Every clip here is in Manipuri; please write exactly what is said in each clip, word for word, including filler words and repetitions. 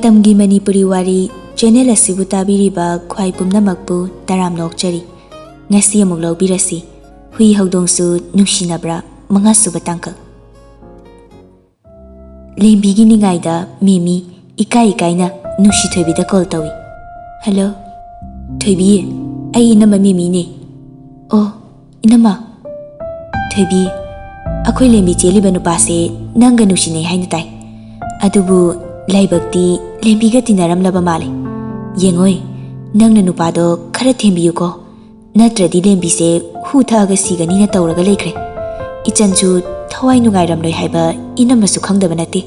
ꯃꯇꯝꯒꯤ ꯃꯅꯤꯄꯨꯔꯤ ꯋꯥꯔꯤ ꯆꯦꯅꯦꯜ ꯑꯁꯤꯕꯨ ꯇꯥꯕꯤꯔꯤꯕ ꯈ꯭ꯋꯥꯏ ꯄꯨꯝꯅꯃꯛꯄꯨ ꯇꯔꯥꯝꯅ ꯑꯣꯛꯆꯔꯤ꯫ ꯉꯁꯤ ꯑꯃꯨꯛ ꯂꯧꯕꯤꯔꯁꯤ, ꯍꯨꯏ ꯍꯧꯗꯣꯡꯁꯨ ꯅꯨꯡꯁꯤꯅꯕ꯭ꯔꯥ, ꯃꯉꯥꯁꯨꯕ ꯇꯥꯡꯀꯛ꯫ ꯂꯦꯝꯕꯤꯒꯤ ꯅꯤꯡꯉꯥꯏꯗ ꯃꯦꯃꯤ ꯏꯀꯥꯏ ꯏꯀꯥꯏꯅ ꯅꯨꯡꯁꯤꯊꯣꯏꯕꯤꯗ ꯀꯣꯜ ꯇꯧꯏ꯫ "ꯍꯜꯂꯣ, ꯊꯣꯏꯕꯤ, ꯑꯩ ꯏꯅꯝꯃ ꯃꯦꯃꯤꯅꯦ꯫" "ꯑꯣ, ꯏꯅꯝꯃ꯫" "ꯊꯣꯏꯕꯤ, ꯑꯩꯈꯣꯏ ꯂꯦꯝꯕꯤ ꯆꯦꯜꯂꯤꯕ ꯅꯨꯄꯥꯁꯦ ꯅꯪꯒ ꯅꯨꯡꯁꯤꯅꯩ ꯍꯥꯏꯅ ꯇꯥꯏ꯫ ꯑꯗꯨꯕꯨ ꯂꯥꯏꯕꯛꯇꯤ ꯂꯦꯝꯕꯤꯒ ꯇꯤꯟꯅꯔꯝꯂꯕ ꯃꯥꯜꯂꯦ꯫ ꯌꯦꯡꯉꯣꯏ, ꯅꯪꯅ ꯅꯨꯄꯥꯗꯣ ꯈꯔ ꯊꯦꯝꯕꯤꯌꯨꯀꯣ꯫ ꯅꯠꯇ꯭ꯔꯗꯤ ꯂꯦꯝꯕꯤꯁꯦ ꯍꯨ ꯊꯛꯑꯒ ꯁꯤꯒꯅꯤꯅ ꯇꯧꯔꯒ ꯂꯩꯈ꯭ꯔꯦ꯫ ꯏꯆꯟꯁꯨ ꯊꯋꯥꯏ ꯅꯨꯡꯉꯥꯏꯔꯝꯂꯣꯏ ꯍꯥꯏꯕ ꯏꯅꯝꯃꯁꯨ ꯈꯪꯗꯕ ꯅꯠꯇꯦ꯫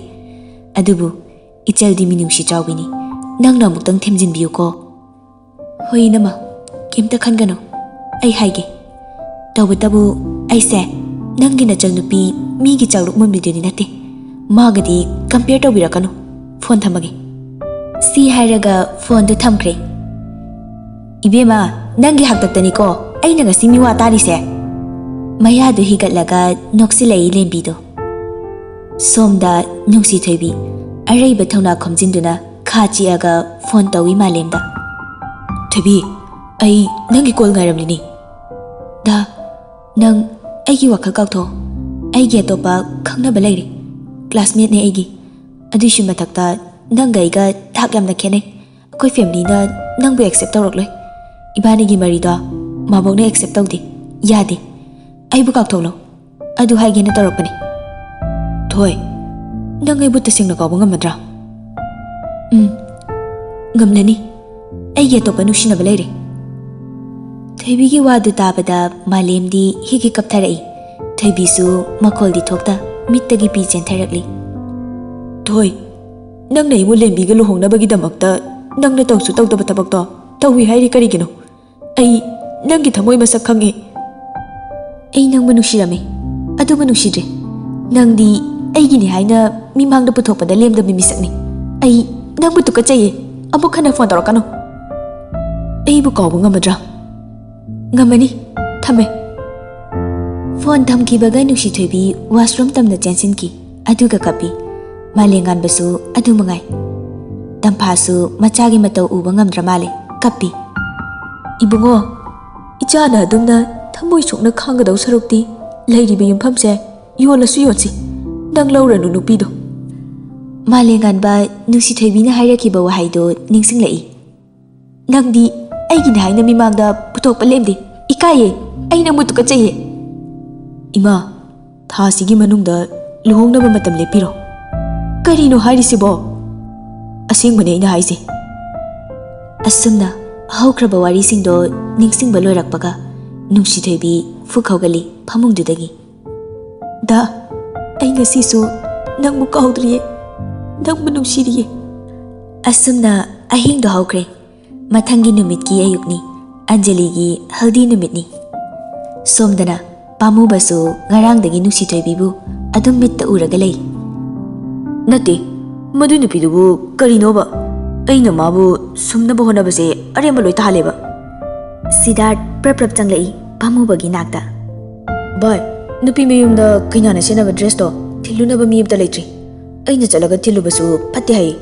ꯑꯗꯨꯕꯨ ꯏꯆꯜꯗꯤ ꯃꯤꯅꯨꯡꯁꯤ ꯆꯥꯎꯕꯤꯅꯤ꯫ ꯅꯪꯅ ꯑꯃꯨꯛꯇꯪ ꯊꯦꯝꯖꯤꯟꯕꯤꯌꯨꯀꯣ꯫" "ꯍꯣꯏ ꯏꯅꯝꯃ, ꯀꯩꯝꯇ ꯈꯟꯒꯅꯨ, ꯑꯩ ꯍꯥꯏꯒꯦ꯫ ꯇꯧꯕꯇꯕꯨ ꯑꯩꯁꯦ ꯅꯪꯒꯤ ꯅꯆꯜꯅꯨꯄꯤ ꯃꯤꯒꯤ ꯆꯥꯛꯂꯨꯛ ꯃꯨꯟꯕꯤꯗꯨꯗꯤ ꯅꯠꯇꯦ꯫ ꯃꯥꯒꯗꯤ ꯀꯝꯄꯤꯌꯔ ꯇꯧꯕꯤꯔꯛꯀꯅꯨ꯫ ꯐꯣꯟ ꯊꯝꯃꯒꯦ꯫" ꯁꯤ ꯍꯥꯏꯔꯒ ꯐꯣꯟꯗꯨ ꯊꯝꯈ꯭ꯔꯦ꯫ "ꯏꯕꯦꯝꯃ, ꯅꯪꯒꯤ ꯍꯥꯛꯇꯛꯇꯅꯤꯀꯣ ꯑꯩꯅ ꯉꯁꯤ ꯃꯤꯋꯥ ꯇꯥꯔꯤꯁꯦ꯫" ꯃꯌꯥꯗꯨ ꯍꯤꯒꯠꯂꯒ ꯅꯣꯛꯁꯤꯜꯂꯛꯏ ꯂꯦꯝꯕꯤꯗꯣ꯫ ꯁꯣꯝꯗ ꯅꯨꯡꯁꯤꯊꯣꯏꯕꯤ ꯑꯔꯩꯕ ꯊꯧꯅꯥ ꯈꯣꯝꯖꯤꯟꯗꯨꯅ ꯈꯥ ꯆꯤꯛꯑꯒ ꯐꯣꯟ ꯇꯧꯏ ꯃꯥꯂꯦꯝꯗ꯫ "ꯊꯣꯏꯕꯤ, ꯑꯩ ꯅꯪꯒꯤ ꯀꯣꯜ ꯉꯥꯏꯔꯝꯂꯤꯅꯤ꯫" "ꯗꯥ, ꯅꯪ ꯑꯩꯒꯤ ꯋꯥꯈꯜ ꯀꯥꯎꯊꯣꯛꯑꯣ꯫ ꯑꯩꯒꯤ ꯑꯇꯣꯞꯄ ꯈꯪꯅꯕ ꯂꯩꯔꯦ꯫ ꯀ꯭ꯂꯥꯁꯃꯦꯠꯅꯦ ꯑꯩꯒꯤ꯫ ꯑꯗꯨꯏꯁꯨ ꯃꯊꯛꯇ ꯅꯪꯒ ꯑꯩꯒ ꯊꯥꯛ ꯌꯥꯝꯅ ꯈꯦꯠꯅꯩ꯫ ꯑꯩꯈꯣꯏ ꯐꯦꯃꯤꯂꯤꯅ ꯅꯪꯕꯨ ꯑꯦꯛꯁꯦꯞ ꯇꯧꯔꯛꯂꯣꯏ꯫ ꯏꯕꯥꯅꯤꯒꯤ ꯃꯔꯤꯗꯣ ꯃꯥꯕꯣꯛꯅ ꯑꯦꯛꯁꯦꯞ ꯇꯧꯗꯦ꯫ ꯌꯥꯗꯦ꯫ ꯑꯩꯕꯨ ꯀꯥꯎꯊꯣꯛꯂꯣ꯫ ꯑꯗꯨ ꯍꯥꯏꯒꯦꯅ ꯇꯧꯔꯛꯄꯅꯤ꯫" "ꯊꯣꯏ, ꯅꯪ ꯑꯩꯕꯨ ꯇꯁꯦꯡꯅ ꯀꯥꯎꯕ ꯉꯝꯃꯗ꯭ꯔꯥ?" "ꯎꯝ, ꯉꯝꯂꯅꯤ꯫ ꯑꯩꯒꯤ ꯑꯇꯣꯞꯄ ꯅꯨꯡꯁꯤꯅꯕ ꯂꯩꯔꯦ꯫" ꯊꯣꯏꯕꯤꯒꯤ ꯋꯥꯗꯨ ꯇꯥꯕꯗ ꯃꯥꯂꯦꯝꯗꯤ ꯍꯤꯛ ꯍꯤꯛ ꯀꯞꯊꯔꯛꯏ꯫ ꯊꯣꯏꯕꯤꯁꯨ ꯃꯈꯣꯜꯗꯤ ꯊꯣꯛꯇ ꯃꯤꯠꯇꯒꯤ ꯄꯤ ꯆꯦꯟꯊꯔꯛꯂꯤ꯫ "ꯊꯣꯏ, ꯅꯪꯅ ꯑꯩꯕꯨ ꯂꯦꯝꯕꯤꯒ ꯂꯨꯍꯣꯡꯅꯕꯒꯤꯗꯃꯛꯇ ꯅꯪꯅ ꯇꯧꯁꯨ ꯇꯧꯗꯕ ꯊꯕꯛꯇꯣ ꯇꯧꯏ ꯍꯥꯏꯔꯤ ꯀꯔꯤꯒꯤꯅꯣ? ꯑꯩ ꯅꯪꯒꯤ ꯊꯃꯣꯏ ꯃꯁꯛ ꯈꯪꯉꯤ꯫" "ꯑꯩ ꯅꯪꯕꯨ ꯅꯨꯡꯁꯤꯔꯝꯃꯤ, ꯑꯗꯨꯕꯨ ꯅꯨꯡꯁꯤꯗ꯭ꯔꯦ꯫ ꯅꯪꯗꯤ ꯑꯩꯒꯤꯅꯤ ꯍꯥꯏꯅ ꯃꯤꯃꯥꯡꯗ ꯄꯨꯊꯣꯛꯄꯗ ꯂꯦꯝꯗꯕ ꯃꯤꯁꯛꯅꯤ꯫ ꯑꯩ ꯅꯪꯕꯨ ꯇꯨꯀꯠꯆꯩꯌꯦ꯫ ꯑꯃꯨꯛ ꯍꯟꯅ ꯐꯣꯟ ꯇꯧꯔꯛꯀꯅꯨ꯫" "ꯑꯩꯕꯨ ꯀꯥꯎꯕ ꯉꯝꯃꯗ꯭ꯔꯥ?" "ꯉꯝꯃꯅꯤ꯫ ꯊꯝꯃꯦ꯫" ꯐꯣꯟ ꯊꯝꯈꯤꯕꯒ ꯅꯨꯡꯁꯤꯊꯣꯏꯕꯤ ꯋꯥꯁꯔꯨꯝ ꯇꯝꯅ ꯆꯦꯟꯁꯤꯟꯈꯤ꯫ ꯑꯗꯨꯒ ꯀꯞꯄꯤ꯫ ꯃꯥꯂꯦꯝꯉꯥꯟꯕꯁꯨ ꯑꯗꯨ ꯃꯉꯥꯏ꯫ ꯇꯝꯐꯥꯁꯨ ꯃꯆꯥꯒꯤ ꯃꯇꯧ ꯎꯕ ꯉꯝꯗ꯭ꯔ ꯃꯥꯜꯂꯦ, ꯀꯞꯄꯤ꯫ "ꯏꯕꯨꯡꯉꯣ, ꯏꯆꯥꯅ ꯑꯗꯨꯝꯅ ꯊꯃꯣꯏ ꯁꯣꯛꯅ ꯈꯥꯡꯒꯗꯧ ꯁꯔꯨꯛꯇꯤ ꯂꯩꯔꯤꯕ ꯌꯨꯝꯐꯝꯁꯦ ꯌꯣꯜꯂꯁꯨ ꯌꯣꯟꯁꯤ, ꯅꯪ ꯂꯧꯔꯅꯨ ꯅꯨꯄꯤꯗꯣ꯫" ꯃꯥꯂꯦꯝꯉꯥꯟꯕ ꯅꯨꯡꯁꯤꯊꯣꯏꯕꯤꯅ ꯍꯥꯏꯔꯛꯈꯤꯕ ꯋꯥꯍꯩꯗꯣ ꯅꯤꯡꯁꯤꯡꯂꯛꯏ꯫ "ꯅꯪꯗꯤ ꯑꯩꯒꯤꯅꯦ ꯍꯥꯏꯅ ꯃꯤꯃꯥꯡꯗ ꯄꯨꯊꯣꯛꯄ ꯂꯦꯝꯗꯦ꯫ ꯏꯀꯥꯏꯌꯦ, ꯑꯩ ꯅꯪꯕꯨ ꯇꯨꯀꯠꯆꯩꯌꯦ꯫" "ꯏꯃꯥ, ꯊꯥꯁꯤꯒꯤ ꯃꯅꯨꯡꯗ ꯂꯨꯍꯣꯡꯅꯕ ꯃꯇꯝ ꯂꯦꯞꯄꯤꯔꯣ꯫" "ꯀꯔꯤꯅꯣ ꯍꯥꯏꯔꯤꯁꯤꯕꯣ?" "ꯑꯁꯦꯡꯕꯅꯦ ꯑꯩꯅ ꯍꯥꯏꯁꯦ꯫" ꯑꯁꯨꯝꯅ ꯍꯧꯈ꯭ꯔꯕ ꯋꯥꯔꯤꯁꯤꯡꯗꯣ ꯅꯤꯡꯁꯤꯡꯕ ꯂꯣꯏꯔꯛꯄꯒ ꯅꯨꯡꯁꯤꯊꯣꯏꯕꯤ ꯐꯨꯛ ꯍꯧꯒꯠꯂꯤ ꯐꯃꯨꯡꯗꯨꯗꯒꯤ꯫ "ꯗꯥ, ꯑꯩ ꯉꯁꯤꯁꯨ ꯅꯪꯕꯨ ꯀꯥꯎꯗ꯭ꯔꯤꯌꯦ, ꯅꯪꯕꯨ ꯅꯨꯡꯁꯤꯔꯤꯌꯦ꯫" ꯑꯁꯨꯝꯅ ꯑꯍꯤꯡꯗꯣ ꯍꯧꯈ꯭ꯔꯦ꯫ ꯃꯊꯪꯒꯤ ꯅꯨꯃꯤꯠꯀꯤ ꯑꯌꯨꯛꯅꯤ꯫ ꯑꯟꯖꯂꯤꯒꯤ ꯍꯜꯗꯤ ꯅꯨꯃꯤꯠꯅꯤ꯫ ꯁꯣꯝꯗꯅ ꯄꯥꯝꯃꯨꯕꯁꯨ ꯉꯔꯥꯡꯗꯒꯤ ꯅꯨꯡꯁꯤꯊꯣꯏꯕꯤꯕꯨ ꯑꯗꯨꯝ ꯃꯤꯠꯇ ꯎꯔꯒ ꯂꯩ꯫ "ꯅꯠꯇꯦ, ꯃꯗꯨ ꯅꯨꯄꯤꯗꯨꯕꯨ ꯀꯔꯤꯅꯣꯕ? ꯑꯩꯅ ꯃꯥꯕꯨ ꯁꯨꯝꯅꯕ ꯍꯣꯠꯅꯕꯁꯦ ꯑꯔꯦꯝꯕ ꯂꯣꯏ ꯇꯥꯍꯜꯂꯦꯕ꯫" ꯁꯤꯗꯥꯔꯠ ꯄ꯭ꯔꯞ ꯄ꯭ꯔꯞ ꯆꯪꯂꯛꯏ ꯄꯥꯝꯃꯨꯕꯒꯤ ꯅꯥꯛꯇ꯫ "ꯚꯥꯏ, ꯅꯨꯄꯤ ꯃꯌꯨꯝꯗ ꯀꯩꯅꯥꯅ ꯁꯦꯠꯅꯕ ꯗ꯭ꯔꯦꯁꯇꯣ ꯊꯤꯜꯂꯨꯅꯕ ꯃꯤ ꯑꯝꯇ ꯂꯩꯇ꯭ꯔꯤ꯫ ꯑꯩꯅ ꯆꯠꯂꯒ ꯊꯤꯜꯂꯨꯕꯁꯨ ꯐꯠꯇꯦ ꯍꯥꯏꯌꯦ꯫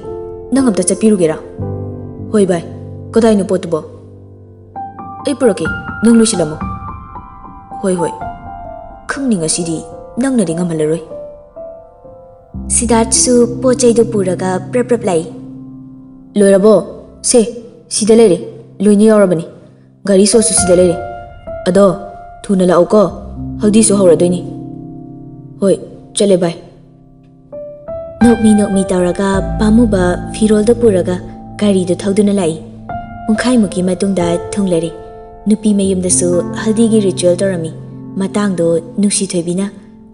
ꯅꯪ ꯑꯝꯇ ꯆꯠꯄꯤꯔꯨꯒꯦꯔꯥ?" "ꯍꯣꯏ ꯚꯥꯏ, ꯀꯗꯥꯏꯅꯣ ꯄꯣꯠꯇꯨꯕꯣ?" "ꯑꯩ ꯄꯨꯔꯛꯀꯦ, ꯅꯪ ꯂꯣꯏꯁꯤꯜꯂꯝꯃꯣ꯫" "ꯍꯣꯏ, ꯍꯣꯏ꯫ ꯈꯪꯅꯤ ꯉꯁꯤꯗꯤ ꯅꯪꯅꯗꯤ ꯉꯝꯍꯜꯂꯔꯣꯏ꯫" ꯁꯤꯗꯥꯔꯠꯁꯨ ꯄꯣꯠ ꯆꯩꯗꯨ ꯄꯨꯔꯒ ꯄ꯭ꯔꯞ ꯄ꯭ꯔꯞ ꯂꯥꯛꯏ꯫ "ꯂꯣꯏꯔꯕꯣ? ꯁꯦ, ꯁꯤꯗ ꯂꯩꯔꯦ꯫ ꯂꯣꯏꯅ ꯌꯥꯎꯔꯕꯅꯤ꯫ ꯒꯥꯔꯤ ꯁꯣꯁꯨ ꯁꯤꯗ ꯂꯩꯔꯦ꯫ ꯑꯗꯣ, ꯊꯨꯅ ꯂꯥꯛꯎꯀꯣ꯫ ꯍꯜꯗꯤꯁꯨ ꯍꯧꯔꯗꯣꯏꯅꯤ꯫" "ꯍꯣꯏ, ꯆꯠꯂꯦ ꯚꯥꯏ꯫" ꯅꯣꯛꯃꯤ ꯅꯣꯛꯃꯤ ꯇꯧꯔꯒ ꯄꯥꯝꯃꯨꯕ ꯐꯤꯔꯣꯜꯗꯣ ꯄꯨꯔꯒ ꯒꯥꯔꯤꯗꯨ ꯊꯧꯗꯨꯅ ꯂꯥꯛꯏ꯫ ꯄꯨꯡꯈꯥꯏꯃꯨꯛꯀꯤ ꯃꯇꯨꯡꯗ ꯊꯨꯡꯂꯔꯦ꯫ ꯅꯨꯄꯤ ꯃꯌꯨꯝꯗꯁꯨ ꯍꯜꯗꯤꯒꯤ ꯔꯤꯆꯨꯋꯦꯜ ꯇꯧꯔꯝꯃꯤ꯫ ꯃꯇꯥꯡꯗꯣ ꯅꯨꯡꯁꯤꯊꯣꯏꯕꯤꯅ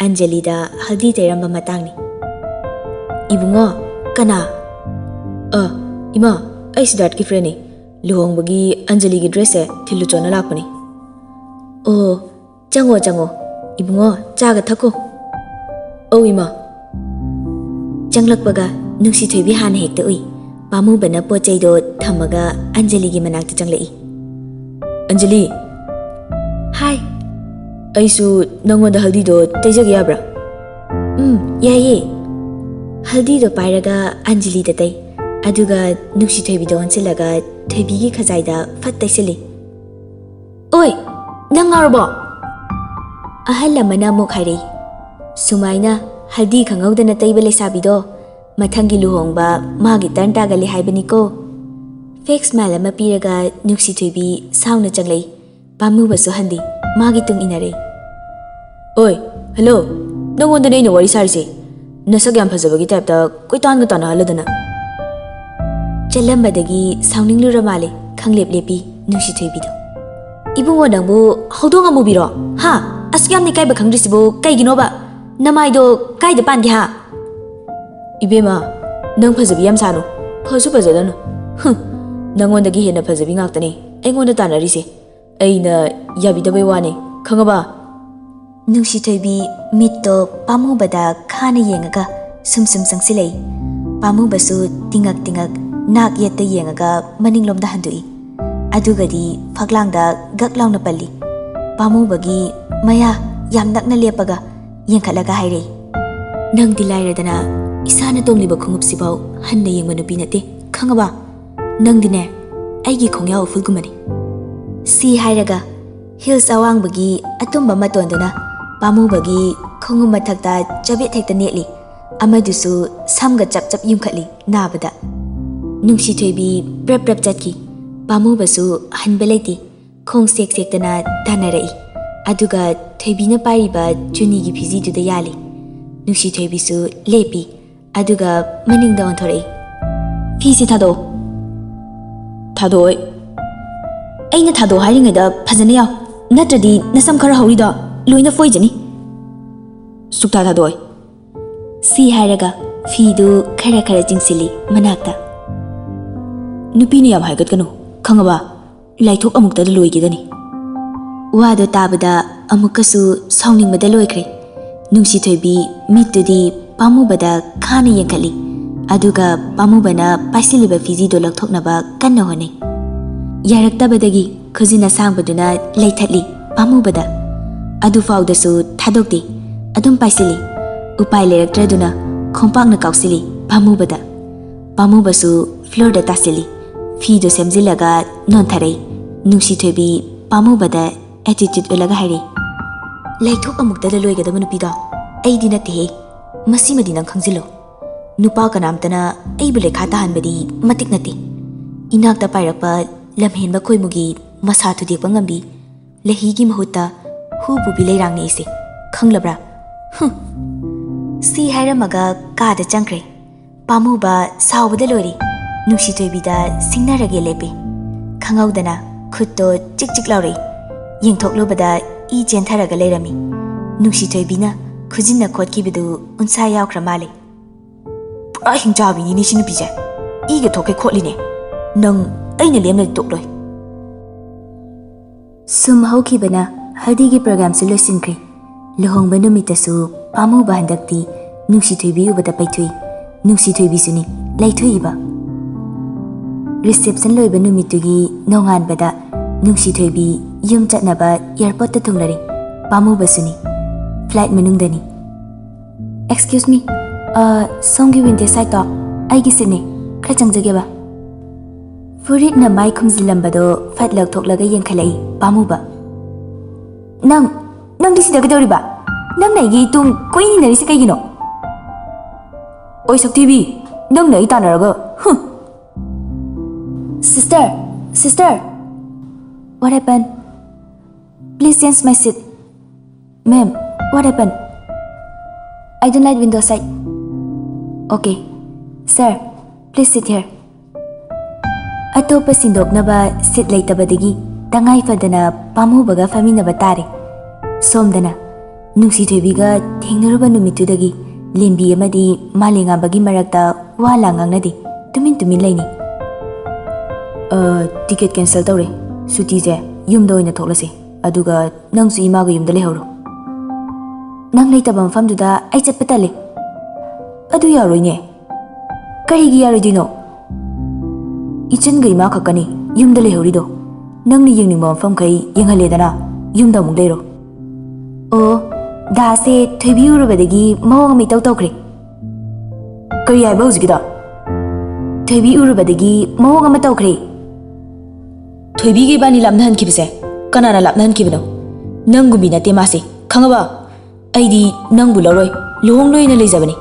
ꯑꯟꯖꯂꯤꯗ ꯍꯜꯗꯤ ꯇꯩꯔꯝꯕ ꯃꯇꯥꯡꯅꯤ꯫ "ꯏꯕꯨꯡꯉꯣ, ꯀꯅꯥ?" "ꯑ, ꯏꯃꯥ, ꯑꯩ ꯁꯤꯗꯥꯔꯠꯀꯤ ꯐ꯭ꯔꯦꯟꯅꯤ꯫ ꯂꯨꯍꯣꯡꯕꯒꯤ ꯑꯟꯖꯂꯤꯒꯤ ꯗ꯭ꯔꯦꯁꯁꯦ ꯊꯤꯜꯂꯨ ꯆꯣꯅ ꯂꯥꯛꯄꯅꯤ꯫" "ꯑꯣ, ꯆꯪꯉꯣ, ꯆꯪꯉꯣ꯫ ꯏꯕꯨꯡꯉꯣ, ꯆꯥꯒ ꯊꯛꯈꯣ꯫" "ꯑꯧ, ꯏꯃꯥ꯫" ꯆꯪꯂꯛꯄꯒ ꯅꯨꯡꯁꯤꯊꯣꯏꯕꯤ ꯍꯥꯟꯅ ꯍꯦꯛꯇ ꯎꯏ꯫ ꯄꯥꯝꯃꯨꯕꯅ ꯄꯣꯠ ꯆꯩꯗꯣ ꯊꯝꯃꯒ ꯑꯟꯖꯂꯤꯒꯤ ꯃꯅꯥꯛꯇ ꯆꯪꯂꯛꯏ꯫ "ꯑꯟꯖꯂꯤ꯫" "ꯍꯥꯏ꯫" "ꯑꯩꯁꯨ ꯅꯪꯉꯣꯟꯗ ꯍꯜꯗꯤꯗꯣ ꯇꯩꯖꯒꯦ ꯌꯥꯕ꯭ꯔꯥ?" "ꯎꯝ, ꯌꯥꯏꯌꯦ꯫" ꯍꯜꯗꯤꯗꯣ ꯄꯥꯏꯔꯒ ꯑꯟꯖꯂꯤꯗ ꯇꯩ꯫ ꯑꯗꯨꯒ ꯅꯨꯡꯁꯤ ꯊꯣꯏꯕꯤꯗ ꯑꯣꯟꯁꯤꯜꯂꯒ ꯊꯣꯏꯕꯤꯒꯤ ꯈꯖꯥꯏꯗ ꯐꯠ ꯇꯩꯁꯤꯜꯂꯤ꯫ "ꯑꯣꯏ, ꯅꯪ ꯉꯥꯎꯔꯕꯣ?" ꯑꯍꯜ ꯑꯃꯅ ꯑꯃꯨꯛ ꯍꯥꯏꯔꯛꯏ꯫ "ꯁꯨꯃꯥꯏꯅ ꯍꯜꯗꯤ ꯈꯪꯍꯧꯗꯅ ꯇꯩꯕ ꯂꯩꯁꯥꯕꯤꯗꯣ ꯃꯊꯪꯒꯤ ꯂꯨꯍꯣꯡꯕ ꯃꯥꯒꯤ ꯇꯔꯟ ꯇꯥꯒꯜꯂꯤ ꯍꯥꯏꯕꯅꯤꯀꯣ꯫" ꯐꯦꯛ ꯁ꯭ꯃꯥꯏꯜ ꯑꯃ ꯄꯤꯔꯒ ꯅꯨꯡꯁꯤ ꯊꯣꯏꯕꯤ ꯁꯥꯎꯅ ꯆꯪꯂꯛꯏ꯫ ꯄꯥꯝꯃꯨꯕꯁꯨ ꯍꯟꯗꯤ, ꯃꯥꯒꯤ ꯇꯨꯡ ꯏꯟꯅꯔꯛꯏ꯫ "ꯑꯣꯏ, ꯍꯜꯂꯣ, ꯅꯪꯉꯣꯟꯗꯅꯦ ꯑꯩꯅ ꯋꯥꯔꯤ ꯁꯥꯔꯤꯁꯦ꯫ ꯅꯁꯛ ꯌꯥꯝ ꯐꯖꯕꯒꯤ ꯇꯥꯏꯞꯇ ꯀꯣꯏꯇꯥꯟꯒ ꯇꯥꯟꯅꯍꯜꯂꯗꯅ꯫" ꯆꯠꯂꯝꯕꯗꯒꯤ ꯁꯥꯎꯅꯤꯡꯂꯨꯔ ꯃꯥꯜꯂꯦ ꯈꯪꯂꯦꯞ ꯂꯦꯞꯄꯤ ꯅꯨꯡꯁꯤ ꯊꯣꯏꯕꯤꯗꯣ꯫ "ꯏꯕꯨꯡꯉꯣ, ꯅꯪꯕꯨ ꯍꯧꯗꯣꯡ ꯑꯃꯨꯕꯤꯔꯣ? ꯍꯥ? ꯑꯁꯨꯛ ꯌꯥꯝꯅ ꯏꯀꯥꯏꯕ ꯈꯪꯗ꯭ꯔꯤꯁꯤꯕꯨ ꯀꯩꯒꯤꯅꯣꯕ? ꯅꯃꯥꯏꯗꯣ ꯀꯥꯏꯗ ꯄꯥꯟꯒꯦ, ꯍꯥ?" "ꯏꯕꯦꯝꯃ, ꯅꯪ ꯐꯖꯕꯤ ꯌꯥꯝ ꯁꯥꯅꯨ꯫ ꯐꯁꯨ ꯐꯖꯗꯅ꯫ ꯍꯨꯝ, ꯅꯪꯉꯣꯟꯗꯒꯤ ꯍꯦꯟꯅ ꯐꯖꯕꯤ ꯉꯥꯛꯇꯅꯦ ꯑꯩꯉꯣꯟꯗ ꯇꯥꯟꯅꯔꯤꯁꯦ꯫ ꯑꯩꯅ ꯌꯥꯕꯤꯗꯕꯩ ꯋꯥꯅꯤ, ꯈꯪꯉꯕ?" ꯅꯨꯡꯁꯤꯊꯣꯏꯕꯤ ꯃꯤꯠꯇꯣ ꯄꯥꯝꯃꯨꯕꯗ ꯈꯥꯅ ꯌꯦꯡꯉꯒ ꯁꯨꯝ ꯁꯨꯝ ꯆꯪꯁꯤꯜꯂꯛꯏ꯫ ꯄꯥꯝꯃꯨꯕꯁꯨ ꯇꯤꯡꯉꯛ ꯇꯤꯡꯉꯛ ꯅꯥꯛ ꯌꯦꯠꯇ ꯌꯦꯡꯉꯒ ꯃꯅꯤꯡꯂꯣꯝꯗ ꯍꯟꯗꯣꯛꯏ꯫ ꯑꯗꯨꯒꯗꯤ ꯐꯛꯂꯥꯡꯗ ꯒꯛ ꯂꯥꯎꯅ ꯄꯜꯂꯤ꯫ ꯄꯥꯝꯃꯨꯕꯒꯤ ꯃꯌꯥ ꯌꯥꯝ ꯅꯛꯅ ꯂꯦꯞꯄꯒ ꯌꯦꯡꯈꯠꯂꯒ ꯍꯥꯏꯔꯛꯏ, "ꯅꯪꯗꯤ ꯂꯥꯏꯔꯗꯅ ꯏꯁꯥꯅ ꯇꯣꯡꯂꯤꯕ ꯈꯣꯡꯎꯞꯁꯤꯐꯥꯎ ꯍꯟꯅ ꯌꯦꯡꯕ ꯅꯨꯄꯤ ꯅꯠꯇꯦ, ꯈꯪꯉꯕ? ꯅꯪꯗꯤꯅꯦ ꯑꯩꯒꯤ ꯈꯣꯡꯌꯥꯎ ꯎꯐꯨꯜꯒꯨꯝꯕꯅꯤ꯫" ꯁꯤ ꯍꯥꯏꯔꯒ ꯍꯤꯜꯁ ꯑꯋꯥꯡꯕꯒꯤ ꯑꯇꯨꯝꯕ ꯃꯇꯣꯟꯗꯨꯅ ꯄꯥꯝꯃꯨꯕꯒꯤ ꯈꯣꯡꯎꯞ ꯃꯊꯛꯇ ꯆꯕꯦꯠ ꯍꯦꯛꯇ ꯅꯦꯠꯂꯤ꯫ ꯑꯃꯗꯨꯁꯨ ꯁꯝꯒ ꯆꯞ ꯆꯞ ꯌꯨꯡꯈꯠꯂꯤ ꯅꯥꯕꯗ꯫ ꯅꯨꯡꯁꯤꯊꯣꯏꯕꯤ ꯄ꯭ꯔꯞ ꯄ꯭ꯔꯞ ꯆꯠꯈꯤ꯫ ꯄꯥꯝꯃꯨꯕꯁꯨ ꯍꯟꯕ ꯂꯩꯇꯦ꯫ ꯈꯣꯡ ꯁꯦꯛ ꯁꯦꯛꯇꯅ ꯇꯥꯟꯅꯔꯛꯏ꯫ ꯑꯗꯨꯒ ꯊꯣꯏꯕꯤꯅ ꯄꯥꯏꯔꯤꯕ ꯆꯨꯅꯤꯒꯤ ꯐꯤꯖꯤꯗꯨꯗ ꯌꯥꯜꯂꯤ꯫ ꯅꯨꯡꯁꯤꯊꯣꯏꯕꯤꯁꯨ ꯂꯦꯞꯄꯤ꯫ ꯑꯗꯨꯒ ꯃꯅꯤꯡꯗ ꯑꯣꯟꯊꯣꯔꯛꯏ꯫ "ꯐꯤꯁꯦ ꯊꯥꯗꯣꯛꯑꯣ꯫" "ꯊꯥꯗꯣꯛꯑꯣꯏ꯫" "ꯑꯩꯅ ꯊꯥꯗꯣꯛꯑꯣ ꯍꯥꯏꯔꯤꯉꯩꯗ ꯐꯖꯅ ꯌꯥꯎ, ꯅꯠꯇ꯭ꯔꯗꯤ ꯅꯁꯝ ꯈꯔ ꯍꯧꯔꯤꯗꯣ ꯂꯣꯏꯅ ꯐꯣꯏꯖꯅꯤ꯫" "ꯁꯨꯛꯊꯥ ꯊꯥꯗꯣꯛꯑꯣꯏ꯫" ꯁꯤ ꯍꯥꯏꯔꯒ ꯐꯤꯗꯨ ꯈꯔ ꯈꯔ ꯆꯤꯡꯁꯤꯜꯂꯤ ꯃꯅꯥꯛꯇ꯫ "ꯅꯨꯄꯤꯅ ꯌꯥꯝ ꯍꯥꯏꯒꯠꯀꯅꯨ, ꯈꯪꯉꯕ? ꯂꯥꯏꯊꯣꯛ ꯑꯃꯨꯛꯇꯗ ꯂꯣꯏꯒꯦꯗꯅꯤ꯫" ꯋꯥꯗꯣ ꯇꯥꯕꯗ ꯑꯃꯨꯛꯀꯁꯨ ꯁꯥꯎꯅꯤꯡꯕꯗ ꯂꯣꯏꯈ꯭ꯔꯦ꯫ ꯅꯨꯡꯁꯤꯊꯣꯏꯕꯤ ꯃꯤꯠꯇꯨꯗꯤ ꯄꯥꯝꯃꯨꯕꯗ ꯈꯥꯅ ꯌꯦꯡꯈꯠꯂꯤ꯫ ꯑꯗꯨꯒ ꯄꯥꯝꯃꯨꯕꯅ ꯄꯥꯏꯁꯤꯜꯂꯤꯕ ꯐꯤꯖꯤꯗꯣ ꯂꯧꯊꯣꯛꯅꯕ ꯀꯟꯅ ꯍꯣꯠꯅꯩ꯫ ꯌꯥꯔꯛꯇꯕꯗꯒꯤ ꯈꯨꯖꯤꯟ ꯑꯁꯥꯡꯕꯗꯨꯅ ꯂꯩꯊꯠꯂꯤ ꯄꯥꯝꯃꯨꯕꯗ꯫ ꯑꯗꯨꯐꯥꯎꯗꯁꯨ ꯊꯥꯗꯣꯛꯇꯦ꯫ ꯑꯗꯨꯝ ꯄꯥꯏꯁꯤꯜꯂꯤ꯫ ꯎꯄꯥꯏ ꯂꯩꯔꯛꯇ꯭ꯔꯗꯨꯅ ꯈꯣꯡꯄꯥꯛꯅ ꯀꯥꯎꯁꯤꯜꯂꯤ ꯄꯥꯝꯃꯨꯕꯗ꯫ ꯄꯥꯝꯃꯨꯕꯁꯨ ꯐ꯭ꯂꯣꯔꯗ ꯇꯥꯁꯤꯜꯂꯤ꯫ ꯐꯤꯗꯣ ꯁꯦꯝꯖꯤꯜꯂꯒ ꯅꯣꯟꯊꯔꯛꯏ꯫ ꯅꯨꯡꯁꯤꯊꯣꯏꯕꯤ ꯄꯥꯝꯃꯨꯕꯗ ꯑꯦꯇꯤꯇ꯭ꯌꯨꯠ ꯎꯠꯂꯒ ꯍꯥꯏꯔꯛꯏ, "ꯂꯩꯊꯣꯛ ꯑꯃꯨꯛꯇꯗ ꯂꯣꯏꯒꯗꯕ ꯅꯨꯄꯤꯗꯣ ꯑꯩꯗꯤ ꯅꯠꯇꯦꯍꯦ꯫ ꯃꯁꯤꯃꯗꯤ ꯅꯪ ꯈꯪꯖꯤꯜꯂꯣ꯫ ꯅꯨꯄꯥ ꯀꯅꯥꯝꯇꯅ ꯑꯩꯕꯨ ꯂꯩꯈꯥ ꯇꯥꯍꯟꯕꯗꯤ ꯃꯇꯤꯛ ꯅꯠꯇꯦ꯫ ꯏꯅꯥꯛꯇ ꯄꯥꯏꯔꯛꯄ ꯂꯝꯍꯦꯟꯕ ꯈꯣꯏꯃꯨꯒꯤ ꯃꯁꯥ ꯊꯨꯗꯦꯛꯄ ꯉꯝꯕꯤ ꯂꯩꯍꯤꯒꯤ ꯃꯍꯨꯠꯇ ꯍꯨ ꯄꯨꯕꯤ ꯂꯩꯔꯥꯡꯅꯤ ꯑꯩꯁꯦ꯫ ꯈꯪꯂꯕ꯭ꯔꯥ?" ꯍꯨꯝ꯫ ꯁꯤ ꯍꯥꯏꯔꯝꯃꯒ ꯀꯥꯗ ꯆꯪꯈ꯭ꯔꯦ꯫ ꯄꯥꯝꯃꯨꯕ ꯁꯥꯎꯕꯗ ꯂꯣꯏꯔꯦ꯫ ꯅꯨꯡꯁꯤꯊꯣꯏꯕꯤꯗ ꯁꯤꯡꯅꯔꯒꯦ ꯂꯦꯞꯄꯤ꯫ ꯈꯪꯍꯧꯗꯅ ꯈꯨꯠꯇꯣ ꯆꯤꯛ ꯆꯤꯛ ꯂꯥꯎꯔꯛꯏ꯫ ꯌꯦꯡꯊꯣꯛꯂꯨꯕꯗ ꯏ ꯆꯦꯟꯊꯔꯒ ꯂꯩꯔꯝꯃꯤ꯫ ꯅꯨꯡꯁꯤꯊꯣꯏꯕꯤꯅ ꯈꯨꯖꯤꯟꯅ ꯈꯣꯠꯈꯤꯕꯗꯨ ꯎꯟꯁꯥ ꯌꯥꯎꯈ꯭ꯔ ꯃꯥꯜꯂꯦ꯫ "ꯄꯨꯔꯥ ꯍꯤꯡꯆꯥꯕꯤꯅꯤꯅꯦ ꯁꯤ ꯅꯨꯄꯤꯁꯦ꯫ ꯏꯒ ꯊꯣꯛꯀꯩ ꯈꯣꯠꯂꯤꯅꯦ꯫ ꯅꯪ ꯑꯩꯅ ꯂꯦꯝꯅꯗꯤ ꯇꯣꯛꯂꯣꯏ꯫" ꯁꯨꯝ ꯍꯧꯈꯤꯕꯅ ꯍꯜꯗꯤꯒꯤ ꯄ꯭ꯔꯣꯒ꯭ꯔꯥꯝꯁꯨ ꯂꯣꯏꯁꯤꯟꯈ꯭ꯔꯦ꯫ ꯂꯨꯍꯣꯡꯕ ꯅꯨꯃꯤꯠꯇꯁꯨ ꯄꯥꯝꯃꯨꯕ ꯍꯟꯗꯛꯇꯤ ꯅꯨꯡꯁꯤꯊꯣꯏꯕꯤ ꯎꯕꯗ ꯄꯩꯊꯣꯛꯏ꯫ ꯅꯨꯡꯁꯤꯊꯣꯏꯕꯤꯁꯨꯅꯤ ꯂꯩꯊꯣꯛꯏꯕ꯫ ꯔꯤꯁꯦꯞꯁꯟ ꯂꯣꯏꯕ ꯅꯨꯃꯤꯠꯇꯨꯒꯤ ꯅꯣꯡꯉꯥꯟꯕꯗ ꯅꯨꯡꯁꯤꯊꯣꯏꯕꯤ ꯌꯨꯝ ꯆꯠꯅꯕ ꯑꯦꯌꯔꯄꯣꯔꯠꯇ ꯊꯨꯡꯂꯔꯦ꯫ ꯄꯥꯝꯃꯨꯕꯁꯨꯅꯤ꯫ ꯐ꯭ꯂꯥꯏꯠ ꯃꯅꯨꯡꯗꯅꯤ꯫ "Excuse me, ꯑ, ꯁꯣꯝꯒꯤ ꯋꯤꯟꯗꯣ ꯁꯥꯏꯠꯇꯣ ꯑꯩꯒꯤ ꯁꯤꯠꯅꯦ, ꯈꯔ ꯆꯪꯖꯒꯦꯕ꯫" ꯐꯨꯔꯤꯠꯅ ꯃꯥꯏ ꯈꯨꯝꯖꯤꯜꯂꯝꯕꯗꯣ ꯐꯠ ꯂꯧꯊꯣꯛꯂꯒ ꯌꯦꯡꯈꯠꯂꯛꯏ ꯄꯥꯝꯃꯨꯕ꯫ "ꯅꯪ, ꯅꯪꯗꯤ ꯁꯤꯗ ꯀꯩꯗꯧꯔꯤꯕ? ꯅꯪꯅ ꯑꯩꯒꯤ ꯇꯨꯡ ꯀꯣꯏꯏꯟ ꯏꯟꯅꯔꯤꯁꯦ ꯀꯩꯒꯤꯅꯣ?" "ꯑꯣꯏ ꯁꯛꯊꯤꯕꯤ, ꯅꯪꯅ ꯑꯩ ꯇꯥꯟꯅꯔꯒ, ꯍꯨꯝ!" "Sister, sister, what happened? Please change my seat." "Ma'am, what happened?" "I don't like window side." "Okay. Sir, please sit here." ꯑꯇꯣꯞꯄ ꯁꯤꯟꯗꯣꯛꯅꯕ ꯁꯤꯠ ꯂꯩꯇꯕꯗꯒꯤ ꯇꯉꯥꯏ ꯐꯗꯅ ꯄꯥꯝꯃꯨꯕꯒ ꯐꯝꯃꯤꯟꯅꯕ ꯇꯥꯔꯦ꯫ ꯁꯣꯝꯗꯅ ꯅꯨꯡꯁꯤꯊꯣꯏꯕꯤꯒ ꯊꯦꯡꯅꯔꯨꯕ ꯅꯨꯃꯤꯠꯇꯨꯗꯒꯤ ꯂꯦꯝꯕꯤ ꯑꯃꯗꯤ ꯃꯥꯂꯦꯉꯥꯝꯕꯒꯤ ꯃꯔꯛꯇ ꯋꯥ ꯂꯥꯡ ꯉꯥꯡꯅꯗꯦ, ꯇꯨꯃꯤꯟ ꯇꯨꯃꯤꯟ ꯂꯩꯅꯩ꯫ "ꯑ, ꯇꯤꯀꯦꯠ ꯀꯦꯟꯁꯦꯜ ꯇꯧꯔꯦ꯫ ꯁꯨꯇꯤꯁꯦ ꯌꯨꯝꯗ ꯑꯣꯏꯅ ꯊꯣꯛꯂꯁꯦ꯫ ꯑꯗꯨꯒ ꯅꯪꯁꯨ ꯏꯃꯥꯒ ꯌꯨꯝꯗ ꯂꯩꯍꯧꯔꯣ꯫" "ꯅꯪ ꯂꯩꯇꯕ ꯃꯐꯝꯗꯨꯗ ꯑꯩ ꯆꯠꯄ ꯇꯜꯂꯦ꯫" "ꯑꯗꯨ ꯌꯥꯔꯣꯏꯅꯦ꯫" "ꯀꯔꯤꯒꯤ ꯌꯥꯔꯣꯏꯗꯣꯏꯅꯣ? ꯏꯆꯟꯒ ꯏꯃꯥ ꯈꯛꯀꯅꯤ ꯌꯨꯝꯗ ꯂꯩꯍꯧꯔꯤꯗꯣ꯫ ꯅꯪꯅ ꯌꯦꯡꯅꯤꯡꯕ ꯃꯐꯝꯈꯩ ꯌꯦꯡꯍꯜꯂꯦꯗꯅ, ꯌꯨꯝꯗ ꯑꯃꯨꯛ ꯂꯩꯔꯣ꯫" ꯑꯣ, ꯗꯥꯁꯦ ꯊꯣꯏꯕꯤ ꯎꯔꯨꯕꯗꯒꯤ ꯃꯑꯣꯡ ꯑꯃ ꯏꯇꯧ ꯇꯧꯈ꯭ꯔꯦ꯫ "ꯀꯔꯤ ꯍꯥꯏꯕ ꯍꯧꯖꯤꯛꯀꯤꯗꯣ?" ꯊꯣꯏꯕꯤ ꯎꯔꯨꯕꯗꯒꯤ ꯃꯑꯣꯡ ꯑꯃ ꯇꯧꯈ꯭ꯔꯦ꯫ ꯊꯣꯏꯕꯤꯒ ꯏꯕꯥꯅꯤ ꯂꯥꯞꯅꯍꯟꯈꯤꯕꯁꯦ ꯀꯅꯥꯅ ꯂꯥꯞꯅꯍꯟꯈꯤꯕꯅꯣ? ꯅꯪꯒꯨꯝꯕꯤ ꯅꯠꯇꯦ ꯃꯥꯁꯦ, ꯈꯪꯉꯕ? ꯑꯩꯗꯤ ꯅꯪꯕꯨ ꯂꯧꯔꯣꯏ, ꯂꯨꯍꯣꯡꯂꯣꯏꯅ ꯂꯩꯖꯕꯅꯤ꯫